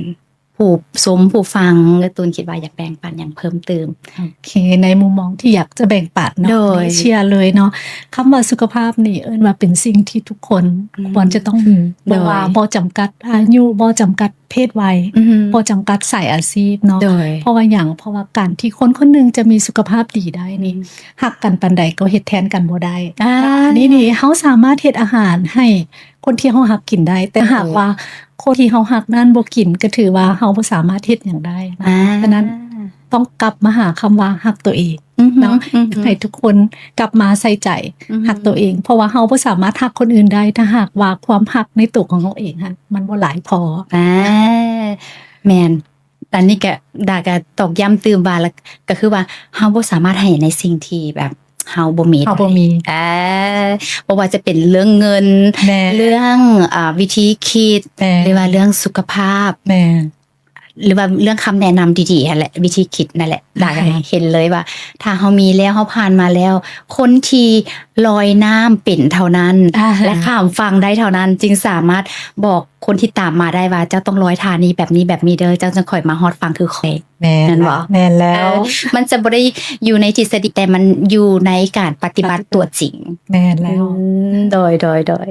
ຜູ້ຊົມຜູ້ຟັງ ເອື້ອຍຕຸນຄິດວ່າຢາກແບ່ງປັນຫຍັງເພີ່ມເຕີມ? ໂອເຄ ໃນມຸມມອງທີ່ຢາກຈະແບ່ງປັນເນາະ ໂດຍ ເຊື່ອເລີຍເນາະ ຄຳວ່າສຸຂະພາບນີ້ເອີ້ນວ່າເປັນສິ່ງທີ່ທຸກຄົນ ອືມ ຄວນຈະຕ້ອງມີ ໂດຍ ບໍ່ວ່າ ບໍ່ຈຳກັດອາຍຸ ບໍ່ຈຳກັດເພດໄວ ອືມ ບໍ່ຈຳກັດສາຍອາຊີບເນາະ ໂດຍ ເພາະວ່າຫຍັງ? ເພາະວ່າການທີ່ຄົນຄົນໜຶ່ງຈະມີສຸຂະພາບດີໄດ້ນີ້ ອືມ ຮັກກັນປານໃດກໍເຮັດແທນກັນບໍ່ໄດ້. ອ່າ ອັນນີ້ນີ້ ເຮົາສາມາດເຮັດອາຫານໃຫ້ຄົນທີ່ເຮົາຮັກກິນໄດ້ ແຕ່ ໂດຍ ຫາກວ່າ ຄົນທີ່ເຮົາຮັກນັ້ນບໍ່ກິນ ກໍຖືວ່າເຮົາບໍ່ສາມາດເຮັດຫຍັງໄດ້ນະ. ອ່າ ສະນັ້ນຕ້ອງກັບມາຫາຄຳວ່າຮັກຕົວເອງ ອືຮຶ ເນາະ ອືຮຶ ໃຫ້ທຸກຄົນກັບມາໃສ່ໃຈ ອືຮຶ ຮັກຕົວເອງ ເພາະວ່າເຮົາບໍ່ສາມາດຮັກຄົນອື່ນໄດ້ ຖ້າຫາກວ່າຄວາມຮັກໃນຕົວຂອງເຮົາເອງຫັ້ນ ມັນບໍ່ຫຼາຍພໍ. ອ່າ ແມ່ນ ອັນນີ້ກະ ດາກະຕອກຢ້ຳຕື່ມວ່າ ລະ ກະຄືວ່າເຮົາບໍ່ສາມາດໃຫ້ໃນສິ່ງທີ່ແບບເຮົາບໍ່ມີໄດ້ ເຮົາບໍ່ມີ ອ່າ ບໍ່ວ່າຈະເປັນເລື່ອງເງິນ ແມ່ນ ເລື່ອງ ອ່າ ວິທີຄິດ ແມ່ນ ຫຼືວ່າເລື່ອງສຸຂະພາບ ແມ່ນ ຫຼືວ່າເລື່ອງຄຳແນະນຳດີໆຫັ້ນແຫຼະ ວິທີຄິດນັ້ນແຫຼະ ອ່າຮະ ດາກະເຫັນເລີຍວ່າ ຖ້າເຮົາມີແລ້ວ ເຮົາຜ່ານມາແລ້ວ ຄົນທີ່ລອຍນ້ຳເປັນເທົ່ານັ້ນ ອ່າຮະ ແລະ ຂ້າມຝັ່ງໄດ້ເທົ່ານັ້ນ ຈຶ່ງສາມາດບອກ ຄົນທີ່ຕາມມາໄດ້ວ່າ ເຈົ້າຕ້ອງລອຍທ່ານີ້ແບບນີ້ແບບນີ້ເດີ ເຈົ້າຈັ່ງຄ່ອຍມາຮອດຝັ່ງຄືຂ້ອຍ. ແມ່ນ ແມ່ນບໍ່? ແມ່ນແລ້ວ ເອີ ມັນຈະບໍ່ໄດ້ຢູ່ໃນທິດສະດີ ແຕ່ມັນຢູ່ໃນການປະຕິບັດຕົວຈິງ. ແມ່ນແລ້ວ ອືມ ໂດຍ ໂດຍ ໂດຍ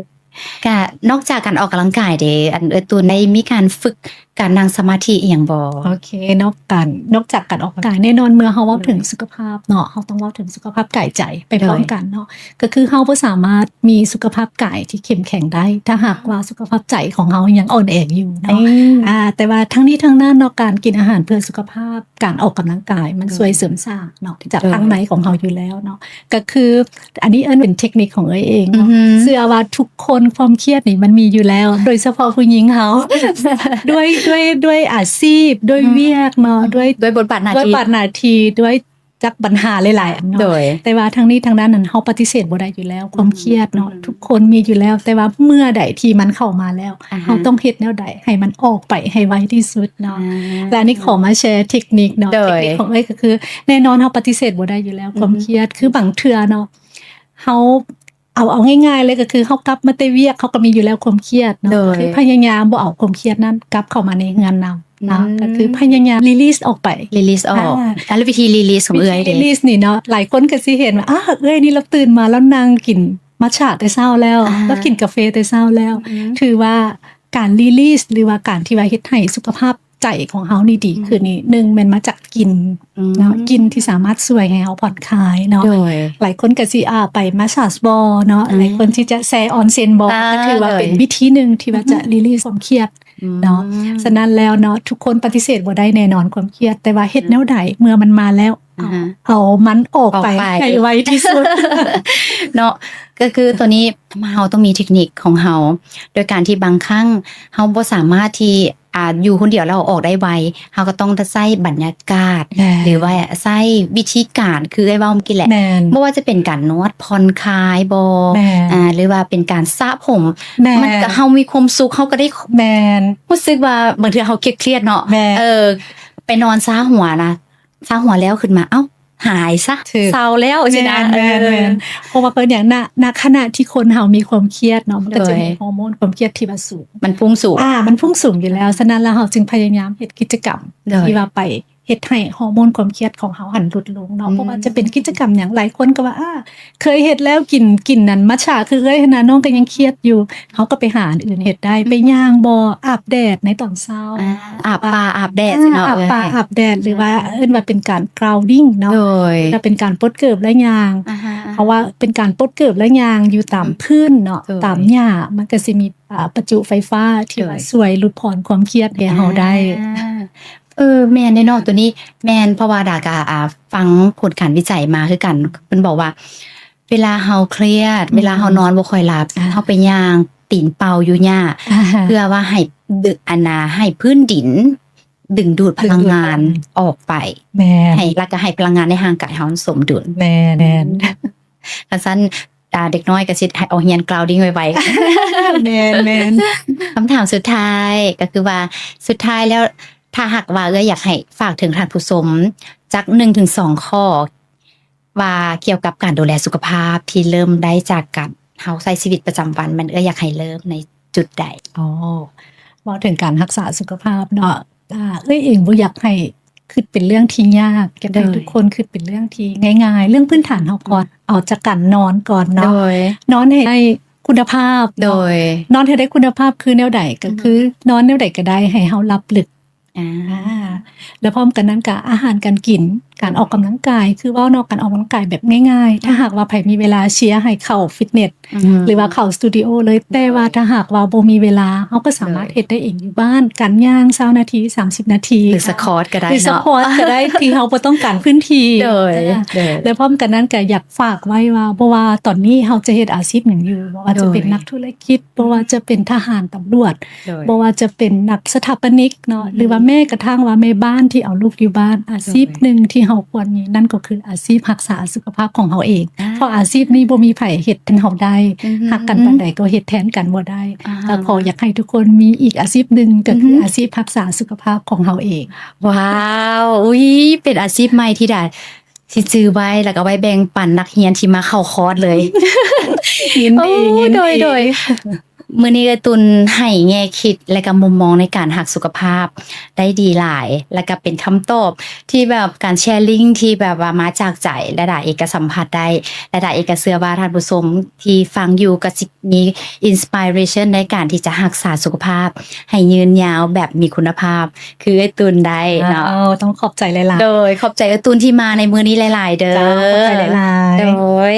ກະນອກຈາກການອອກກຳລັງກາຍເດ ອັນເອື້ອຍຕຸນໄດ້ມີການຝຶກ ການນັ່ງສະມາທິອີ່ຫຍັງບໍ່? ໂອເຄເນາະ ການ ນອກຈາກການອອກກຳລັງກາຍ ແນ່ນອນເມື່ອເຮົາເວົ້າເຖິງສຸຂະພາບເນາະ ເຮົາຕ້ອງເວົ້າເຖິງສຸຂະພາບກາຍໃຈໄປພ້ອມກັນເນາະ ກໍຄືເຮົາບໍ່ສາມາດມີສຸຂະພາບກາຍທີ່ເຂັ້ມແຂງໄດ້ ຖ້າຫາກວ່າສຸຂະພາບໃຈຂອງເຮົາຍັງອ່ອນແອຢູ່ເນາະ ອາ ແຕ່ວ່າທັງນີ້ທັງນັ້ນເນາະ ການກິນອາຫານເພື່ອສຸຂະພາບ ການອອກກຳລັງກາຍ ມັນຊ່ວຍເສີມສ້າງເນາະ ຈາກທາງໃນຂອງເຮົາຢູ່ແລ້ວເນາະ ກໍຄື ອັນນີ້ເອີ້ນເປັນເທັກນິກຂອງເອື້ອຍເອງເນາະ ເຊື່ອວ່າທຸກຄົນຄວາມຄຽດນີ້ມັນມີຢູ່ແລ້ວ ໂດຍສະເພາະຜູ້ຍິງເຮົາ ດ້ວຍ ດ້ວຍ ດ້ວຍອາຊີບ ດ້ວຍວຽກເນາະ ດ້ວຍ ດ້ວຍບົດບາດໜ້າທີ່ ດ້ວຍບັນຫາຫຼາຍໆເນາະ ແຕ່ວ່າທັງນີ້ທັງນັ້ນນັ້ນ ເຮົາປະຕິເສດບໍ່ໄດ້ຢູ່ແລ້ວ ຄວາມຄຽດເນາະ ທຸກຄົນມີຢູ່ແລ້ວ ແຕ່ວ່າເມື່ອໃດທີ່ມັນເຂົ້າມາແລ້ວ ເຮົາຕ້ອງເຮັດແນວໃດໃຫ້ມັນອອກໄປໃຫ້ໄວທີ່ສຸດເນາະ ແລະ ອັນນີ້ຂໍມາແຊເທັກນິກເນາະ ເທັກນິກຂອງເອື້ອຍກໍຄື ແນ່ນອນເຮົາປະຕິເສດບໍ່ໄດ້ຢູ່ແລ້ວ ຄວາມຄຽດ ຄືບາງເທື່ອເນາະ ເຮົາ ເອົາ ເອົາງ່າຍໆເລີຍ ກໍຄືເຮົາກັບມາແຕ່ວຽກ ເຮົາກໍມີຢູ່ແລ້ວຄວາມຄຽດເນາະ ກໍຄືພະຍາຍາມບໍ່ເອົາຄວາມຄຽດນັ້ນກັບເຂົ້າມາໃນເຮືອນນຳເນາະ ກໍຄືພະຍາຍາມ release ອອກໄປ release ອອກ ແລ້ວວິທີ release ຂອງເອື້ອຍເດ? ວິທີ release ນີ້ເນາະ ຫຼາຍຄົນກໍຊິເຫັນວ່າ ອາ ເອື້ອຍນີ້ລາວຕື່ນມາລາວນັ່ງກິນ matcha ແຕ່ເຊົ້າແລ້ວ ລາວກິນກາເຟແຕ່ເຊົ້າແລ້ວ ຖືວ່າການ release ຫຼືວ່າການທີ່ວ່າເຮັດໃຫ້ສຸຂະພາບໃຈຂອງເຮົານີ້ດີຂຶ້ນນີ້ ໜຶ່ງແມ່ນມາຈາກກິ່ນເນາະ ກິ່ນທີ່ສາມາດຊ່ວຍໃຫ້ເຮົາຜ່ອນຄາຍເນາະ ຫຼາຍຄົນກໍຊິ ອາ ໄປ massage ບໍ່ເນາະ ຫຼາຍຄົນທີ່ຈະແຊ່ອອນເຊັນບໍ່ ກໍຖືວ່າເປັນວິທີໜຶ່ງທີ່ວ່າຈະ release ຄວາມຄຽດເນາະ ສະນັ້ນແລ້ວເນາະ ທຸກຄົນປະຕິເສດບໍ່ໄດ້ແນ່ນອນຄວາມຄຽດ ແຕ່ວ່າເຮັດແນວໃດເມື່ອມັນມາແລ້ວ ເອົາມັນອອກໄປໃຫ້ໄວທີ່ສຸດເນາະ ກໍຄືໂຕນີ້ເຮົາຕ້ອງມີເທັກນິກຂອງເຮົາ ໂດຍການທີ່ບາງຄັ້ງເຮົາບໍ່ສາມາດທີ່ ອາ ຢູ່ຄົນດຽວແລ້ວເອົາອອກໄດ້ໄວ ເຮົາກໍຕ້ອງໃຊ້ບັນຍາກາດ ຫຼືວ່າໃຊ້ວິທີການ ຄືເອື້ອຍເວົ້າເມື່ອກີ້ແຫຼະ ບໍ່ວ່າຈະເປັນການນວດຜ່ອນຄາຍບໍ່ ອາ ຫຼືວ່າເປັນການສະຜົມ ມັນກໍ ເຮົາມີຄວາມສຸກ ເຮົາກໍໄດ້ ແມ່ນ ຮູ້ສຶກວ່າບາງເທື່ອເຮົາຄຽດໆເນາະ ເອີ ໄປນອນຊາຫົວນະ ຊາຫົວແລ້ວຂຶ້ນມາ ເອົ້າ ຫາຍຊະ ເຊົາແລ້ວ ຊິນະ ເພາະວ່າເປັນຫຍັງ ນະ ນະຂະນະທີ່ຄົນເຮົາມີຄວາມຄຽດເນາະ ມັນກໍຈະມີຮໍໂມນຄວາມຄຽດທີ່ວ່າສູງ ມັນພຸ່ງສູງ ອາ ມັນພຸ່ງສູງຢູ່ແລ້ວ ສະນັ້ນແລ້ວເຮົາຈຶ່ງພະຍາຍາມເຮັດກິດຈະກຳທີ່ວ່າໄປເຮັດໃຫ້ຮໍໂມນຄວາມຄຽດຂອງເຮົາຫັ້ນຫຼຸດລົງເນາະ ບໍ່ວ່າຈະເປັນກິດຈະກຳຫຍັງ ຫຼາຍຄົນກໍວ່າ ອາ ເຄີຍເຮັດແລ້ວ ກິນ ກິນນັ້ນ matcha ຄືເອື້ອຍຫັ້ນນະ ນ້ອງກໍຍັງຄຽດຢູ່ ເຮົາກໍໄປຫາອັນອື່ນເຮັດໄດ້ ໄປຍ່າງບໍ່ ອາບແດດໃນຕອນເຊົ້າ ອາ ອາບປ່າອາບແດດ ອາ ເນາະ ອາບປ່າອາບແດດ ຫຼືວ່າເອີ້ນວ່າເປັນການ grounding ເນາະ ກໍເປັນການປົດເກີບແລະຍ່າງ ເພາະວ່າເປັນການປົດເກີບແລະຍ່າງຢູ່ຕາມພື້ນເນາະ ຕາມຫຍ້າ ມັນກໍຊິມີ ອາ ປະຈຸໄຟຟ້າທີ່ວ່າຊ່ວຍຫຼຸດຜ່ອນຄວາມຄຽດໃຫ້ເຮົາໄດ້ ເອີ ແມ່ນເດ້ເນາະ ໂຕນີ້ແມ່ນ ເພາະວ່າດາກະ ອາ ຟັງຜົນການວິໄຈມາຄືກັນ ເພິ່ນບອກວ່າ ເວລາເຮົາຄຽດ ເວລາເຮົານອນບໍ່ຄ່ອຍຫຼັບ ເຮົາໄປຍ່າງຕີນເປົ່າຢູ່ຫຍ້າ ເພື່ອວ່າໃຫ້ດຶ ອັນນາ ໃຫ້ພື້ນດິນດຶງດູດພະລັງງານອອກໄປ ແມ່ນ ໃຫ້ ແລ້ວກໍໃຫ້ພະລັງງານໃນຮ່າງກາຍເຮົາມັນສົມດຸນ ແມ່ນ ຄັນຊັ້ນ ອາ ເດັກນ້ອຍກໍຊິໄດ້ອອກຮຽນ grounding ໄວໆ ແມ່ນໆ ຄຳຖາມສຸດທ້າຍກໍຄືວ່າ ສຸດທ້າຍແລ້ວ ຖ້າຫາກວ່າເອື້ອຍຢາກໃຫ້ຝາກເຖິງທ່ານຜູ້ຊົມຈັກໜຶ່ງເຖິງສອງຂໍ້ ວ່າກ່ຽວກັບການດູແລສຸຂະພາບທີ່ເລີ່ມໄດ້ຈາກການເຮົາໃຊ້ຊີວິດປະຈຳວັນ ແມ່ນເອື້ອຍຢາກໃຫ້ເລີ່ມໃນຈຸດໃດ? ອໍ ເວົ້າເຖິງການຮັກສາສຸຂະພາບເນາະ ອາ ເອື້ອຍເອງບໍ່ຢາກໃຫ້ຄິດເປັນເລື່ອງທີ່ຍາກ ຢາກໃຫ້ທຸກຄົນຄິດເປັນເລື່ອງທີ່ງ່າຍໆ ເລື່ອງພື້ນຖານເຮົາກ່ອນ ເອົາຈາກການນອນກ່ອນເນາະ ນອນໃຫ້ໄດ້ຄຸນນະພາບເນາະ ນອນໃຫ້ໄດ້ຄຸນນະພາບຄືແນວໃດ? ກໍຄືນອນແນວໃດກໍໄດ້ໃຫ້ເຮົາຫຼັບລຶກ ອາ ແລ້ວພ້ອມກັນນັ້ນກະອາຫານການກິນ ການອອກກຳລັງກາຍ ຄືເວົ້າເນາະ ການອອກກຳລັງກາຍແບບງ່າຍໆ ຖ້າຫາກວ່າໃຜມີເວລາເຊຍໃຫ້ເຂົ້າຟິດເນສ ຫຼືວ່າເຂົ້າສະຕູດິໂອເລີຍ ແຕ່ວ່າຖ້າຫາກວ່າບໍ່ມີເວລາ ເຮົາກໍສາມາດເຮັດໄດ້ເອງຢູ່ບ້ານ ການຍ່າງຊາວນາທີ ສາມສິບນາທີ ຫຼື squat ກໍໄດ້ເນາະ ຫຼື squat ກໍໄດ້ ທີ່ເຮົາບໍ່ຕ້ອງການພື້ນທີ່ ແລະພ້ອມກັນນັ້ນກະຢາກຝາກໄວ້ວ່າ ບໍ່ວ່າຕອນນີ້ເຮົາຈະເຮັດອາຊີບຫຍັງຢູ່ ບໍ່ວ່າຈະເປັນນັກທຸລະກິດ ບໍ່ວ່າຈະເປັນທະຫານ ຕຳຫຼວດ ບໍ່ວ່າຈະເປັນນັກສະຖາປະນິກເນາະ ຫຼືວ່າແມ້ກະທັ້ງວ່າແມ່ບ້ານທີ່ເອົາລູກຢູ່ບ້ານ ອາຊີບໜຶ່ງທີ່ເຮົາຄວນມີ ນັ້ນກໍຄືອາຊີບຮັກສາສຸຂະພາບຂອງເຮົາເອງ ເພາະອາຊີບນີ້ບໍ່ມີໃຜເຮັດແທນເຮົາໄດ້ ຮັກກັນປານໃດກໍເຮັດແທນກັນບໍ່ໄດ້ ກໍຂໍຢາກໃຫ້ທຸກຄົນມີອີກອາຊີບໜຶ່ງ ກໍຄືອາຊີບຮັກສາສຸຂະພາບຂອງເຮົາເອງ. ວ້າວ ອຸ້ຍ ເປັນອາຊີບໃໝ່ທີ່ດາຊິຈື່ໄວ້ ແລ້ວກໍໄວ້ແບ່ງປັນນັກຮຽນທີ່ມາເຂົ້າຄອດເລີຍ. ຍິນດີ ໂອ້ ຍິນດີ ໂດຍ ໂດຍ. ມື້ນີ້ເອື້ອຍຕຸນໃຫ້ແງ່ຄິດ ແລະກໍມຸມມອງໃນການຮັກສຸຂະພາບໄດ້ດີຫຼາຍ ແລະກໍເປັນຄຳຕອບທີ່ແບບການແຊຣິງທີ່ແບບວ່າມາຈາກໃຈ ແລະຫຼາຍເອກະສຳຜັດໄດ້ ແລະຫຼາຍເອກະເຊື່ອວ່າທ່ານຜູ້ຊົມທີ່ຟັງຢູ່ກໍຊິມີ inspiration ໃນການທີ່ຈະຮັກສາສຸຂະພາບໃຫ້ຍືນຍາວແບບມີຄຸນນະພາບ ຄືເອື້ອຍຕຸນໄດ້ເນາະ. ອ້າວ ຕ້ອງຂອບໃຈຫຼາຍໆ. ໂດຍ ຂອບໃຈເອື້ອຍຕຸນທີ່ມາໃນມື້ນີ້ຫຼາຍໆເດີ. ເຈົ້າ ຂອບໃຈຫຼາຍໆ. ໂດຍ.